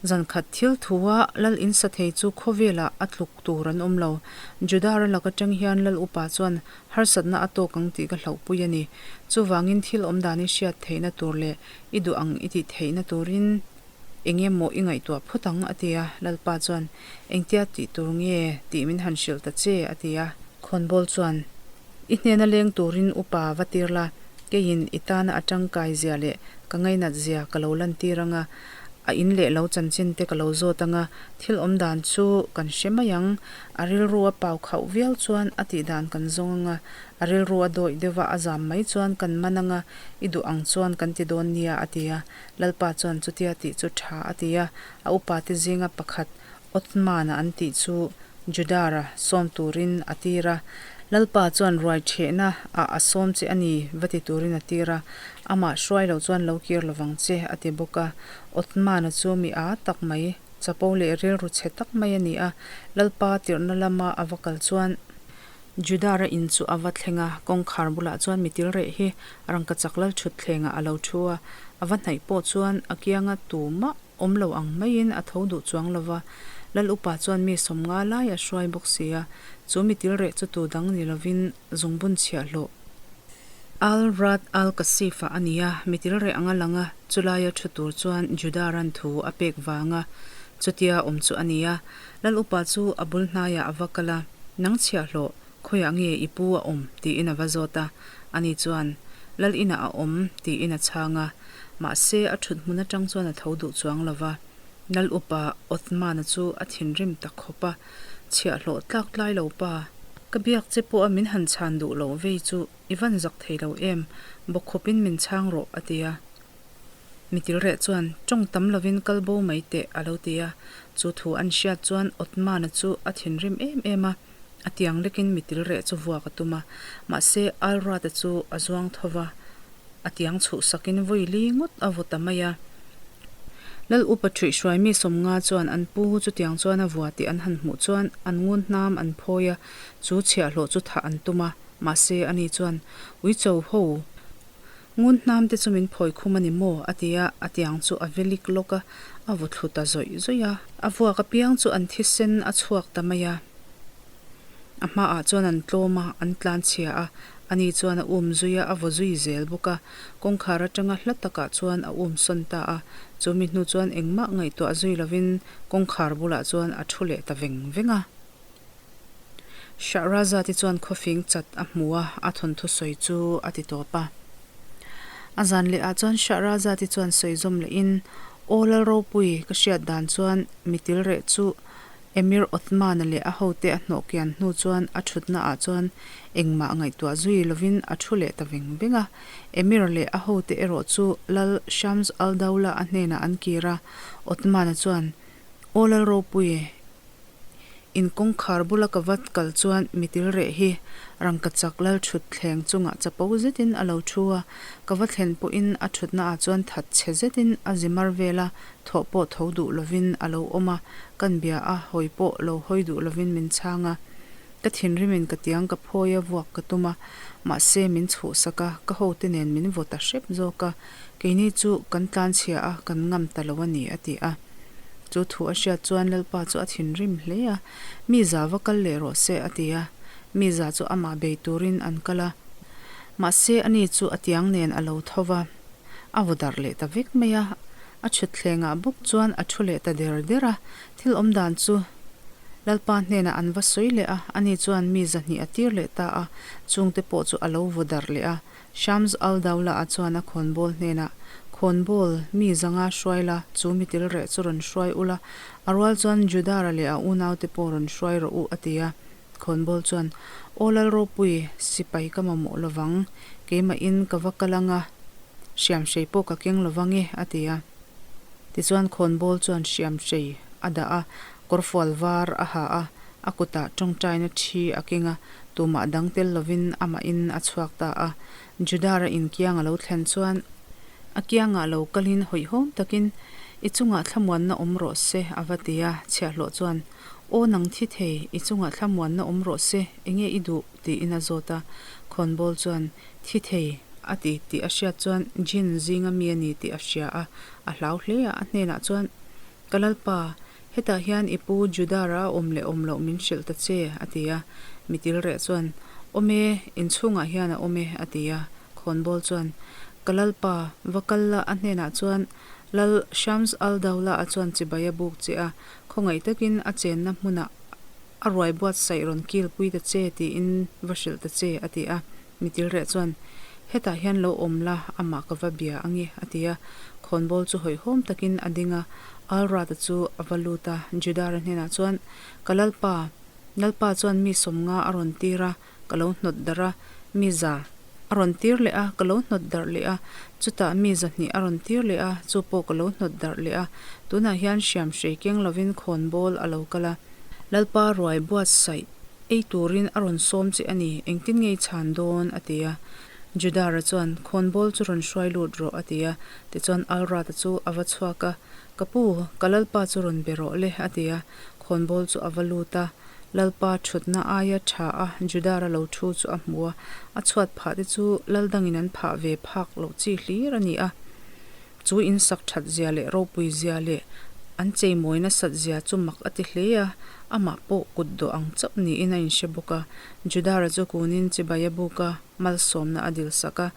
Zan khat thil thua Lal in sa thei chu khawvelah a tluk tur an awm lo. Juda ral lak atang hian Lal upa chuan harsatna a tawk ang tih ka hlauhpui a ni. Chuvangin thil awm dan i hriat theihna tur leh i duh ang i tih theihna turin eng emaw i ngaihtuah phawt ang a ti a. Lalpa chuan engtia tih tur nge tih min han hrilh ta che a ti a. Khawnbawl chuan I hnena leng turin upa va tir la, keiin i tana a tangkai zia leh ka ngainat zia ka lo lantir ang a, a in leh lo chanchin te ka lo zawt ang a, thil awm dan chu kan hre mai ang. A rilru a pau khauh viau chuan a tih dan kan zawng ang a, a rilru a dawih deuh a, a zam mai chuan kan man ang a, i duh ang chuan kan ti dawn nia a ti a. Lalpa chuan chutia tih chu tha a ti a, a upa te zinga pakhat Othman-a an tih chu Judara sawm turin a tir a, Lalpa chuan ruai ṭhehna ah a sawm che a ni va ti turin a tir a, amah hruai loh chuan lo kir lovang che a ti bawk a. Othman-a chu mi â tak mai, chapo leh rilru chhe tak mai a ni a, Lalpa tirhna lama a va kal chuan Judara in chu a va thleng a, kawngkhar bulah chuan mi til reh hi rangkachak lal ṭhutthlengah a lo ṭhu a, a va hnaih pawh chuan a kianga tumah Awm lo ang maiin a tho duh chuang lo va, Lal upa chuan mi 50 lai a hruai bawk si a, chu mi til reh chu tu dang ni lovin zungbun chhiahhlawh Al Rad Al Kasif-a a ni a, mi til reh anga lang a, chulaia thu tur chuan Juda ran thu a pek vanga chutia awm chu a ni a. Lal upa chu a bul hnaiah a va kal a, Nang chhiahhlawh, khawiah nge i pu a awm? tiin a va zawt a, ani chuan, Lal inah a awm, tiin a chhang a. Mahse, a thut hmun atang chuan a tho duh chuang lo va. Lal upa Othman-a chu a thinrim ta khawp a, Chhiahhlawh tlak tlai lo pa, ka biak che pawh a min han chhan duh loh vei chu i van zak thei lo em, bawkkhawpin min chhang rawh, a ti a. Mitilreh chuan tawng tam lovin kal bo mai teh, a lo ti a. Chu thu an hriat chuan Othman-a chu a thinrim em em a, a tiang lekin mitilreh chu vuak a tum a. Mahse, Alrata chu a zuang tho va, a tiang chhuh sakin vawi li ngawt a vaw ta mai a. Lal upa ṭhuihhruai mi sawmnga chuan an pu chutiang chuan a vua tih an han hmuh chuan an ngun hnam an phawi a, chu chhiahhlawh chu thah an tum a. Mahse, ani chuan, Uicho ho, ngun hnam te chu min phawi khum a ni maw? a ti a, a tiang chu a velik lawk a, a vaw thlu ta zawih zawih a. A vuak apiang chu an thisen a chhuak ta mai a. A hmaah chuan an tlawm a, an tlan chhia a, ani chuan a um zui a, a vaw zui zel bawk a. Kawngkhar atanga hla takah chuan a um sawn ta a, chu mi hnu chuan engmah ngaihtuah zui lovin kawngkhar bulah chuan a thu leh ta veng veng a. Shahrazad-i chuan khawfing chat a hmu a, a thawnthu sawi chu a ti tawp a. A zan leh ah chuan Shahrazad-i chuan sawi zawm lehin, Aw Lalropui, ka hriat dan chuan mitil reh chu Emir Othman-a leh a hote a hnawh kian hnu chuan a thutna ah chuan engmah ngaihtuah zui lovin a thu leh ta veng veng a. Emir leh a hote erawh chu Lal Shams al-Dawla a hnenah an kir a, Othman-a chuan, Aw Lal Ropui, in kawngkhar bula ka vat kal chuan mitil reh hi rangkachak lal thut thleng chungah chapo zetin a lo thu a, ka va thlen pawhin a thutna ah chuan that chhe zetin a zi mar vel a, Thawh pawh tho duh lovin a lo awm a, kan bia a, hawi pawh lo hawi duh lovin min chhang a. Ka thinrimin ka tiang ka phawi a, vuak ka tum a, mahse min chhuhsak a, ka hote nen min vaw ta hrep zawk a, keini chu kan tlanchhia a, kan ngam ta lo a ni, a ti a. Chu thu a hriat chuan Lalpa chu a thinrim hle a, Mi za va kal leh rawh se, a ti a. Mi za chu amah bei turin an kal a, mahse ani chu a tiang nen a lo tho va, a vaw darh leh ta vek mai a. A thutthlengah bawk chuan a thu leh ta der der a, thil awm dan chu Lalpa hnenah an va sawi leh a, ani chuan mi zahnih a tir leh ta a, chungte pawh chu a lo vaw darh leh a. Shams al-Dawla-a chuan a khawnbawl hnenah, Khawnbawl, mi zanga hruai la, chu mi til reh chu rawn hruai ula, a rual chuan Judara leh a unaute pawh rawn hruai rawh u, a ti a. Khawnbawl chuan, Aw Lalropui, sipai ka mamawh lovang, keimahin ka va kal anga, hriamhrei pawh ka keng lovang e, a ti a. Tichuan khawnbawl chuan hriamhrei a dah a, kawrfual var a ha a, a kutah tawngtaina thi a keng a, tumah dang tel lovin amahin a chhuak ta a. Judara inkiang a lo thlen chuan a kiangah lo kalin hawihhawm takin, I chungah thlamuanna awm rawh se, a va ti a. Chhiahhlawh chuan, Aw nang thi thei, i chungah thlamuanna awm rawh se, enge i duh? tiin a zawt a. Khawnbawl chuan, Thi thei, a ti tih a hriat chuan Jin zinga mi a ni tih a hria a, a hlau hle a, a hnenah chuan, Ka Lalpa, hetah hian i pu Judara a awm leh awm loh min hrilh ta che, a ti a. Mitil reh chuan, Awm e, inchhungah hian a awm e, a ti a. Khawnbawl chuan, Ka Lalpa, va kal la, a hnenah chuan, Lal Shams al-Dawla-a chuan chibai a buk che a, khawngaih takin a chenna hmunah a ruai buatsaih rawn kilpui ta che tiin va hrilh ta che, a ti a. Mitil reh chuan, Hetah hian lo awm la, amah ka va bia ange, a ti a. Khawnbawl chu hawihhawm takin a ding a, Alrata chu a va lut a, Judara hnenah chuan, Ka Lalpa, Lalpa chuan mi sawmnga a rawn tir a, ka lo hnawt darh a, mi za a rawn tir leh a, ka lo hnawt darh leh a, chutah mi zahnih a rawn tir leh a, chu pawh ka lo hnawt darh leh a, tunah hian hriam hrei keng lovin khawnbawl a lo kal a. Lalpa ruai buatsaih ei turin a rawn sawm che a ni, engtin nge i chhan dawn? a ti a. Judara chuan, Khawnbawl chu rawn hruai lut rawh, a ti a. Tichuan Alrata chu a va chhuak a, Ka pu, ka Lalpa chu rawn be rawh le, a ti a. Khawnbawl chu a va lut a. Lalpa thutna aia tha a Judara lo thu chu a hmu a, a chhuat phah te chu lal dangin an phah ve phak loh chi hlir a ni a. Chu in sak that zia leh ropui zia leh an cheimawi nasat zia chu mak a ti hle a, amah pawh kut dawh ang chauh niin a inhre bawk a. Judara chu kunin chibai a buk a, malsawmna a dil sak a.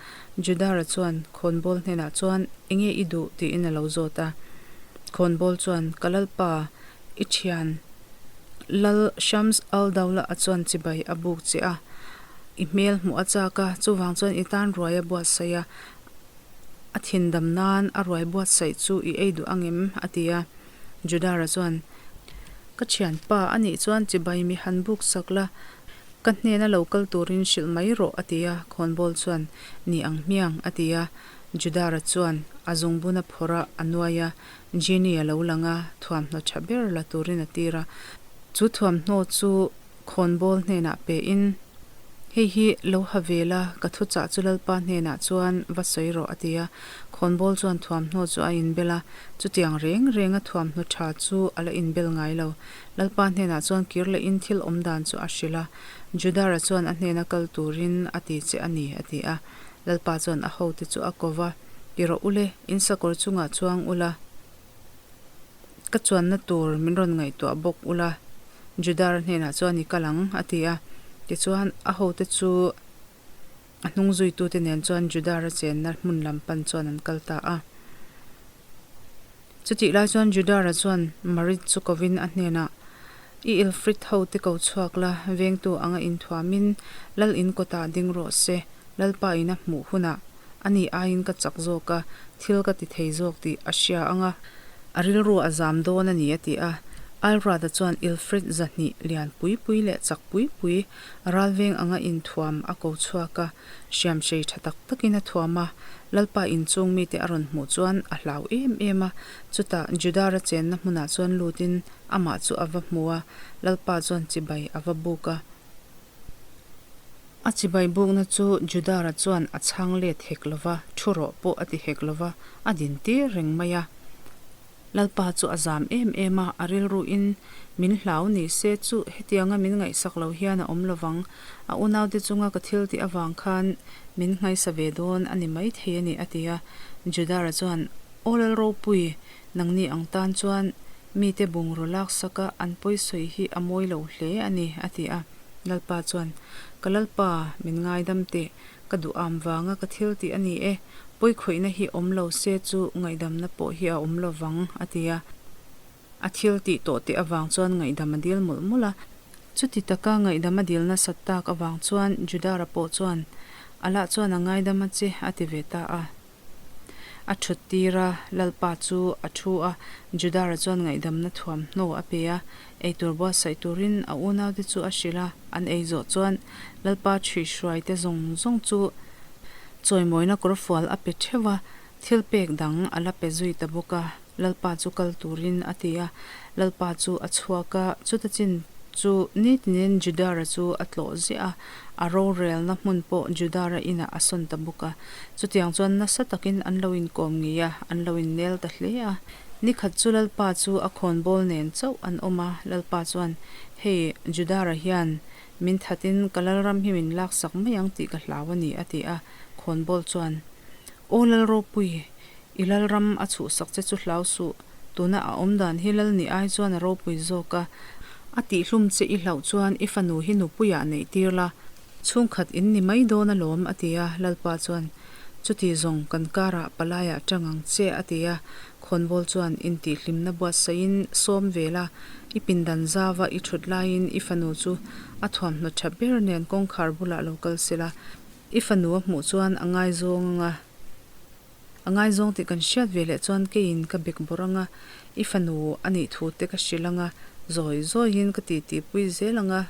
Judara chuan khawnbawl hnenah chuan, Enge i duh? tiin a lo zawt a. Khawnbawl chuan, Ka Lalpa, i thian Lal Shams al-Dawla a chuan chibai a buk che a, i hmel hmuh a chak a, chuvang chuan i tan ruai a buatsaih a, a thindam nan a ruai buatsaih chu i ei duh ang em? a ti a. Judara chuan, Ka thianpa, a nih chuan chibai mi han buk sak la, ka hnena lo kal turin hrilh mai rawh, a ti a. Khawnbawl chuan, Ni ang hmiang, a ti a. Judara chuan a zungbun a phawrh a, a nuai a. Genie a lo lang a, thuamhnaw tha ber la turin a tir a. Chu thuamhnaw chu khawnbawl hnenah pein, Hei hi lo ha ve la, ka thuchah chu Lalpa hnenah chuan va sawi rawh, a ti a. Khawnbawl chuan thuamhnaw chu a inbel a, chutiang reng renga thuamhnaw tha chu a la inbel ngai lo. Lalpa hnenah chuan kir lehin thil awm dan chu a hrilh a, Judara chuan a hnena kal turin a ti che a ni, a ti a. Lalpa chuan a hote chu a ko va, Ti rawh ule, in sakawr chungah chuang ula, Ka chuanna tur min rawn ngaihtuah bawk ula, Judara hnenah chuan i kal ang, a ti a. Tichuan, a hote chu a hnung zuitute nen chuan Judara chenna hmun lam pan chuan an kal ta a. Chutih lai chuan Judara chuan Marit chu kovin a hnenah, I Ilfrit hote ko chhuak la, vengtu anga inthuamin Lal in kawtah ding rawh se, Lalpa in a hmuh hunah Ani aiin ka chak zawk a, thil ka ti thei zawk tih a hria ang a, a rilru a zam dawn a ni a ti a. Ailrada chuan Ilfrid zahnih lian pui pui leh chak pui pui ralveng anga inthuam a ko chhuak a, hriamhrei tha tak takin a thuam a. Lalpa inchung mite a rawn hmuh chuan a hlau em em a, chutah Judara chenna hmunah chuan lutin amah chu a va hmu a, Lalpa chuan chibai a va buk a. A chibai bukna chu Judara chuan a chhang let hek lo va, thu rawh pawh a ti hek lo va, a din tir reng mai a. Lalpa chu a zam em em a, a rilruin min hlau ni se chu hetianga min ngaihsak lo hian a awm lo vang, a unaute chunga ka thil tih avang khan min nghaisa ve dawn a ni maithei a ni, a ti a. Judara chuan, Aw Lalropui, nangni ang tan chuan mite bungraw laksaka an pawisawi hi a mawi lo hle a ni, a ti a. Lalpa chuan, Ka Lalpa, min ngaidam teh, ka duh am vanga ka thil tih a ni e, pawikhawihna hi awm lo se chu ngaihdamna pawh hi a awm lo vang, a ti a. A thil tih tawh teh avang chuan ngaihdam a dil mawlh mawlh a. Chuti taka ngaihdam a dil nasat tak avang chuan Judara pawh chuan, Allah chuan a ngaidam a che, a ti ve ta a. A thut tir a, Lalpa chu a thu a, Judara chuan ngaihdamna thuamhnaw a pe a, eitur buatsaih turin a unaute chu a hrilh a, an ei zawh chuan Lalpa ṭhuihhruaite zawng zawng chu chawimawina kawrfual a pe ṭheuh a, thil pek dang a la pe zui ta bawk a. Lalpa chu kal turin a ti a, Lalpa chu a chhuak a, chuta chin chu nitinin Judara chu a tlawh ziah a, a rorelna hmun pawh Judara inah a sawn ta bawk a. Chutiang chuan nasa takin an lo inkawm ngei a, an lo innel ta hle a. Nikhat chu Lalpa chu a khawnbawl nen chauh an awm a, Lalpa chuan, Hei, Judara hian min thatin ka lalram hi min laksak mai ang tih ka hlau a ni, a ti a. Khawnbawl chuan, Aw Lalropui, I lalram a chhuhsak che chu hlau suh, tuna a awm dan hi lal nih ai chuan a ropui zawk a. A tihhlum che i hlauh chuan i fanu hi nupuiah neih tir la, chhungkhat in ni mai dawn alawm, a ti a. Lalpa chuan, Chuti zawng, kan karah palaiah tang ang che, a ti a. Khawnbawl chuan intihhlimna buatsaihin sawm ve la, i pindan zauva i thut laiin i fanu chu a thuamhnaw tha ber nen kawngkhar bulah lo kal sela, i fanu a hmuh chuan a ngaizawng anga. A ngaizawng tih kan hriat ve leh chuan keiin ka bek bawrh ang a, i fanu a nih thu te ka hrilh ang a, zawi zawiin ka titi pui zel ang a.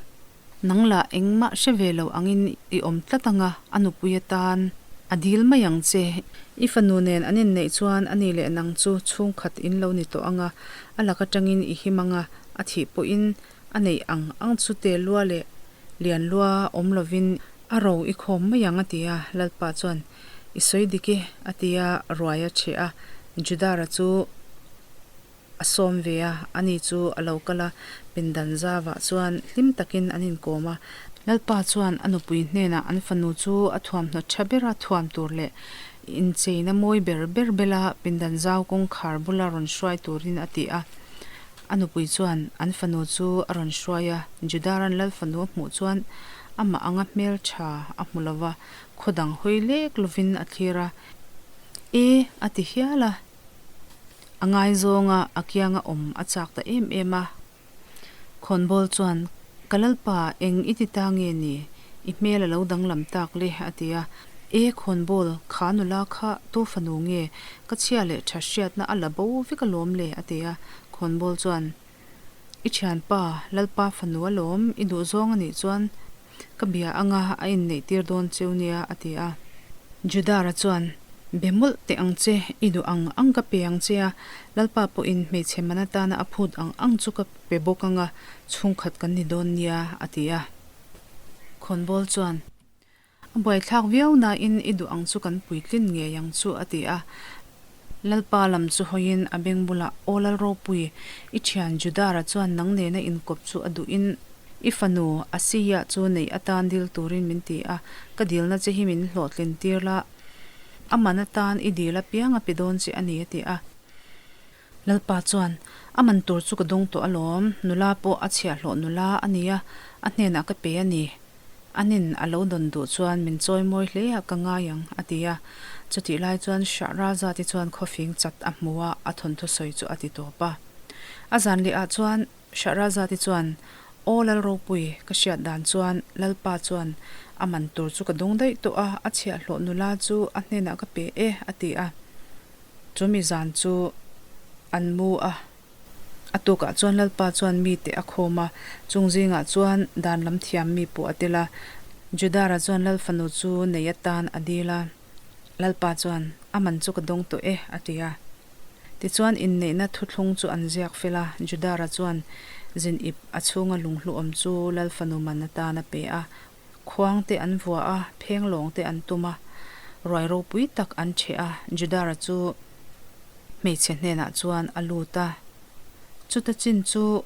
Nang lah engmah hre ve lo angin i awm tlat ang a, a nupui atan a dil mai ang che. I fanu nen an inneih chuan ani leh nang chu chhungkhat in lo ni tawh ang a, a lak atangin i him ang a, a thih pawhin a neih ang ang chu te lua leh lian lua awm lovin A ro i khawm mai ang a ti a, Lalpa chuan, I sawi dik e, a ti a, ruai a chhe a. Judara chu a sawm ve a, ani chu a lo kal a, pindan zavah chuan hlim takin an inkawm a. Lalpa chuan a nupui hnenah an fanu chu a thuamhnaw tha bera thuam tur leh incheina mawi ber ber bela pindan zau kawngkhar bula rawn hruai turin a ti a. A nupui chuan an fanu chu a rawn hruai a, Judaran lal fanu a hmuh chuan amah anga hmeltha a hmu lo va, khaw dang hawi lek lovin a thlir a, E! a ti hial a. A ngaizawnga a kianga awm a chak ta em em a. Khawnbawl chuan, Ka lalpa, eng i ti ta nge ni? I hmel a lo danglam tak le, a ti a. E khawnbawl, kha nula kha tu fanu nge? Ka chhia leh tha hriatna a la bo vek alawm le, a ti a. Khawnbawl chuan, I thianpa, Lalpa fanu alawm, i duhzawng a nih chuan ka bia anga a inneih tir dawn cheu nia, a ti a. Judara chuan, Be mawlh teh ang che, i duh ang ang ka pe ang che a, Lalpa pawhin hmeichhe man atana a phut ang ang chu ka pe bawk anga chhungkhat kan ni dawn nia, a ti a. Khawnbawl chuan, A buaithlak viau nain i duh ang chu kan puitlin ngei ang chu, a ti a. Lalpa lam chu hawiin a beng bulah, Aw Lalropui, i thian Judara chuan nang nena inkawp chu a duhin i fanu Asiya chu neih atan dil turin min ti a, ka dilna che hi min hlawhtlin tir la, a man atan i dil apiang a pe dawn che a ni, a ti a. Lalpa chuan, A man tur chu ka dawng tawh alawm, nula pawh a chhiahhlawh nula a nia, a hnenah ka pe a ni. Anin a lo dawn duh chuan min chawi mawi hle a ka ngai ang, a ti a. Chutih lai chuan Shahrazad-i chuan khawfing chat a hmu a, a thawnthu sawi chu a ti tawp a. A zan leh ah chuan Shahrazad-i chuan, Aw Lalropui, ka hriat dan chuan Lalpa chuan a man tur chu ka dawng daih tawh a, a chhiahhlawh nula chu a hnenah ka pe e, a ti a. Chumi zan chu an mu a, a tukah chuan Lalpa chuan mite a khawm a, chung zingah chuan dan lam thiam mi pawh a tel a. Judara chuan Lal fanu chu nei atan a dil a, Lalpa chuan, A man chu ka dawng tawh e, a ti a. Tichuan inneihna thuthlung chu an ziak fel a, Judara chuan zin ip a chhunga lunghlu awm chu Lal fanu man atan a pe a, Khuang te an vua a, phenglawng te an tum a, ruai ropui tak an ṭheh a, Judara chu hmeichhe hnenah chuan a lut a. Chuta chin chu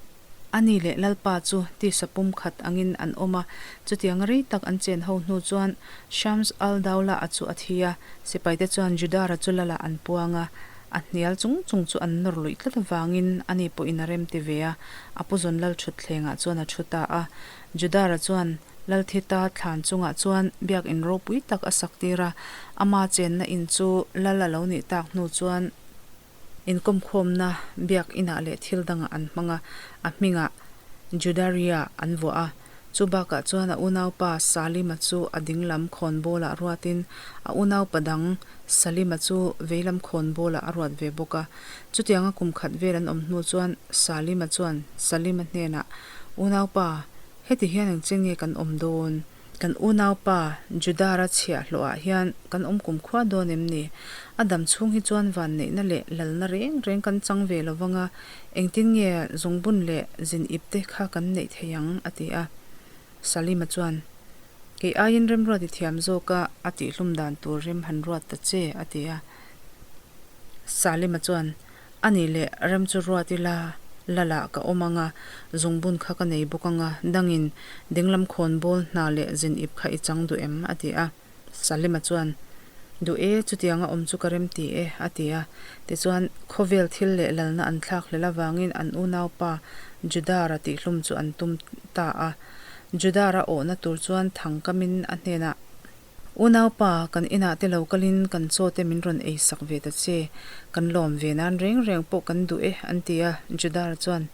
ani leh Lalpa chu tisa pumkhat angin an awm a, chutiang rei tak an chen ho hnu chuan Shams al-Dawla-a chu a thi a, sipaite chuan Judara chu Lala an puang a, a hnial chung chung chu an nawr luih tlat avangin ani pawhin a remti ve a, a puzawn lal ṭhutthlengah chuan a ṭhu ta a. Judara chuan Lalthita thlan chungah chuan biakinn ropui tak a sak tir a, ama chenna in chu lal a lo nih tak hnu chuan inkawmkhawmna biak inah leh thil dangah an hmang a, a hmingah Judaria an vuah a. Chu bakah chuan a unaupa Salima chu a dinglam khawnbawlah ruatin a unaupa dang Salima chu veilam khawnbawlah a ruat ve bawk a. Chutianga kum khat vel an awm hnu chuan Salima chuan Salima hnenah Unaupa, heti hian engchen nge kan awm dawn? Kan unaupa Judara chhiahhlawhah hian kan awm kumkhua dawn em ni? A dam chhung hi chuan vanneihna leh lalna reng reng kan chang ve lo vang a, engtin nge zungbun leh zin ip te kha kan neih thei ang? a ti a. Salima chuan, Kei aiin remruat i thiam zawk a, a tihhlum dan tur rem han ruat ta che, a ti a. Salima chuan, A nih leh rem chu ruat ila, Lala ka awm ang a, zungbun kha ka nei bawk ang a, dangin dinglam khawn bawl hna leh zin ip kha i chang duh em? a ti a. Salima chuan, Duh e, chutianga awm chu ka rem ti e, a ti a. Tichuan, khawvel thil leh lalna an thlak hlel avangin an unaupa Judara tihhlum chu an tum ta a. Judara awhna tur chuan thangkamin a hnenah, Unaupa, kan inah te lo kalin kan chaw te min rawn ei sak ve ta che, kan lawm ve nan reng reng pawh kan duh e, an ti a. Judara chuan,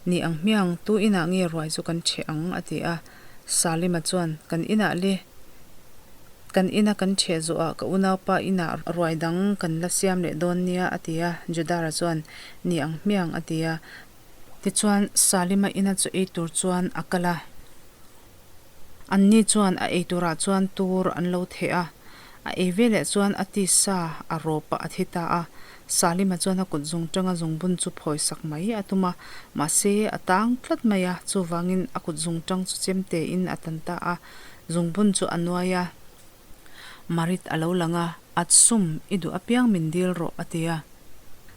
Ni ang hmiang, tu inah nge ruai chu kan ṭheh ang? a ti a. Salima chuan, Kan inah le, kan ina kan ṭheh zawhah ka unaupa inah ruai dang kan la siam leh dawn nia, a ti a. Judara chuan, Ni ang hmiang, a ti a. Tichuan, Salima ina chaw ei tur chuan a kal a. Anni chuan a ei turah chuan tur an lo theh a, a ei veleh chuan a tisa a rawp a, a thi ta a. Salima chuan a kut zung tanga zungbun chu phawi sak mai a tum a, mahse a tang tlat mai a, chuvangin a kut zung tang chu chem tein a tan ta a, zungbun chu a nuai a. Marit a lo lang a, Atsum, i duh apiang min dil rawh, a ti a.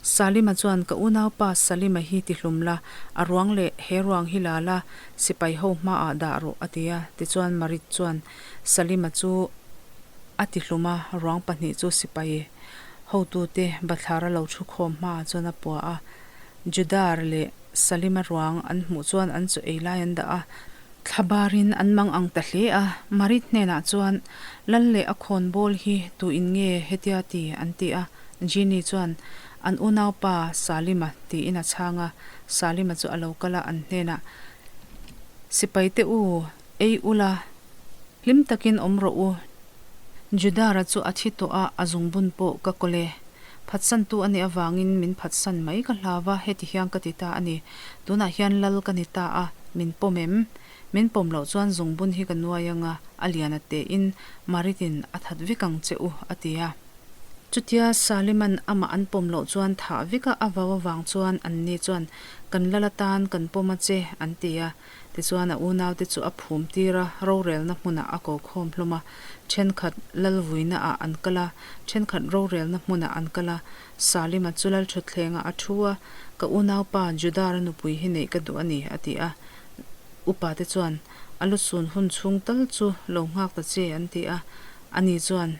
Salima chuan, Ka unaupa Salima hi ti hlum la, a ruang leh he ruang hi la la, sipai ho hmaah dah rawh, a ti a. Tichuan Marit chuan Salima chu a ti hlum a, ruang pahnih chu sipai hotute bathlara lo thu khawm hmaah chuan a pua a. Judar leh Salima ruang an hmuh chuan an chaw ei lai an dah a. Thlabarin an mang ang ta hle a, Marit hnenah chuan, Lal leh a khawn bawl hi tu in nge hetia ti? an ti a. Jeannie chuan, An unaupa Salima tiin a chhang a. Salima chu a lo kal a, an hnenah, Sipaite u, ei ula, hlim takin awm rawh u. Judara chu a thi tawh a, a zungbun pawh ka kawl e. Phatsantu a nih avangin min phatsan mai ka hlau va, heti hian ka ti ta a ni. Tunah hian lal ka ni ta a, min pawm em? Min pawm loh chuan zungbun hi ka nuai anga, a lian a tein Maritin a that vek ang che u, a ti a. Chutia Saliman amah an pawm loh chuan thah veka a vau avang chuan anni chuan, Kan lal atan kan pawm a che, an ti a. Tichuan a unaute chu a phum tir a, rorelna hmunah a ko khawm hlawm a. Thenkhat lal vuinaah an kal a, thenkhat rorelna hmunah an kal a. Salima chu lal thutthlengah a thu a, Ka unaupa Judara nupui hi neih ka duh a ni, a ti a. Upate chuan, A lusun hun chhung tal chu lo nghak ta che, an ti a. Ani chuan,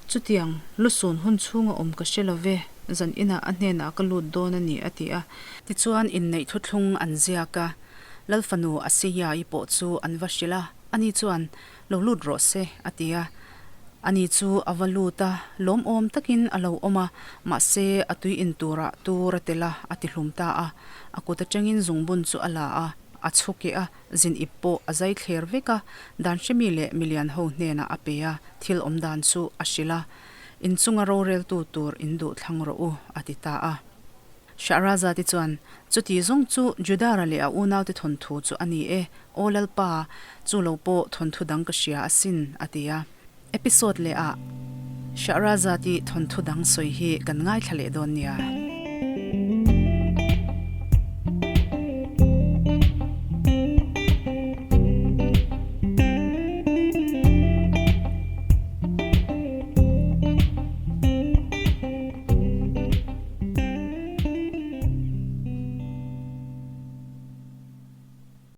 Chutiang, lusun hun chhunga awm ka hre lo ve, zan inah a hnenah ka lut dawn a ni, a ti a. Tichuan, inneih thuthlung an ziak a, Lal fanu Asiya-i pawh chu an va hrilh a, ani chuan, Lo lut rawh se, a ti a. Ani chu a va lut a, lawmawm takin a lo awm a, mahse, a tui in turah tur a tel a, a ti hlum ta a. A kut atangin zungbun chu a la a, a chhukeh a. Zin ip pawh a zai thler vek a, dan hremi leh milian ho hnenah a pe a, thil awm dan chu a hrilh a, In chunga roreltu tur in duh thlang rawh u, a ti ta a. Shahrazad-i chuan, Chuti zawng chu Judara leh a unaute thawnthu chu a ni e, Aw Lalpa, chu lo pawh thawnthu dang ka hria asin, a ti a. Episode leh ah Shahrazad-i thawnthu dang sawi hi kan ngaithla leh dawn nia.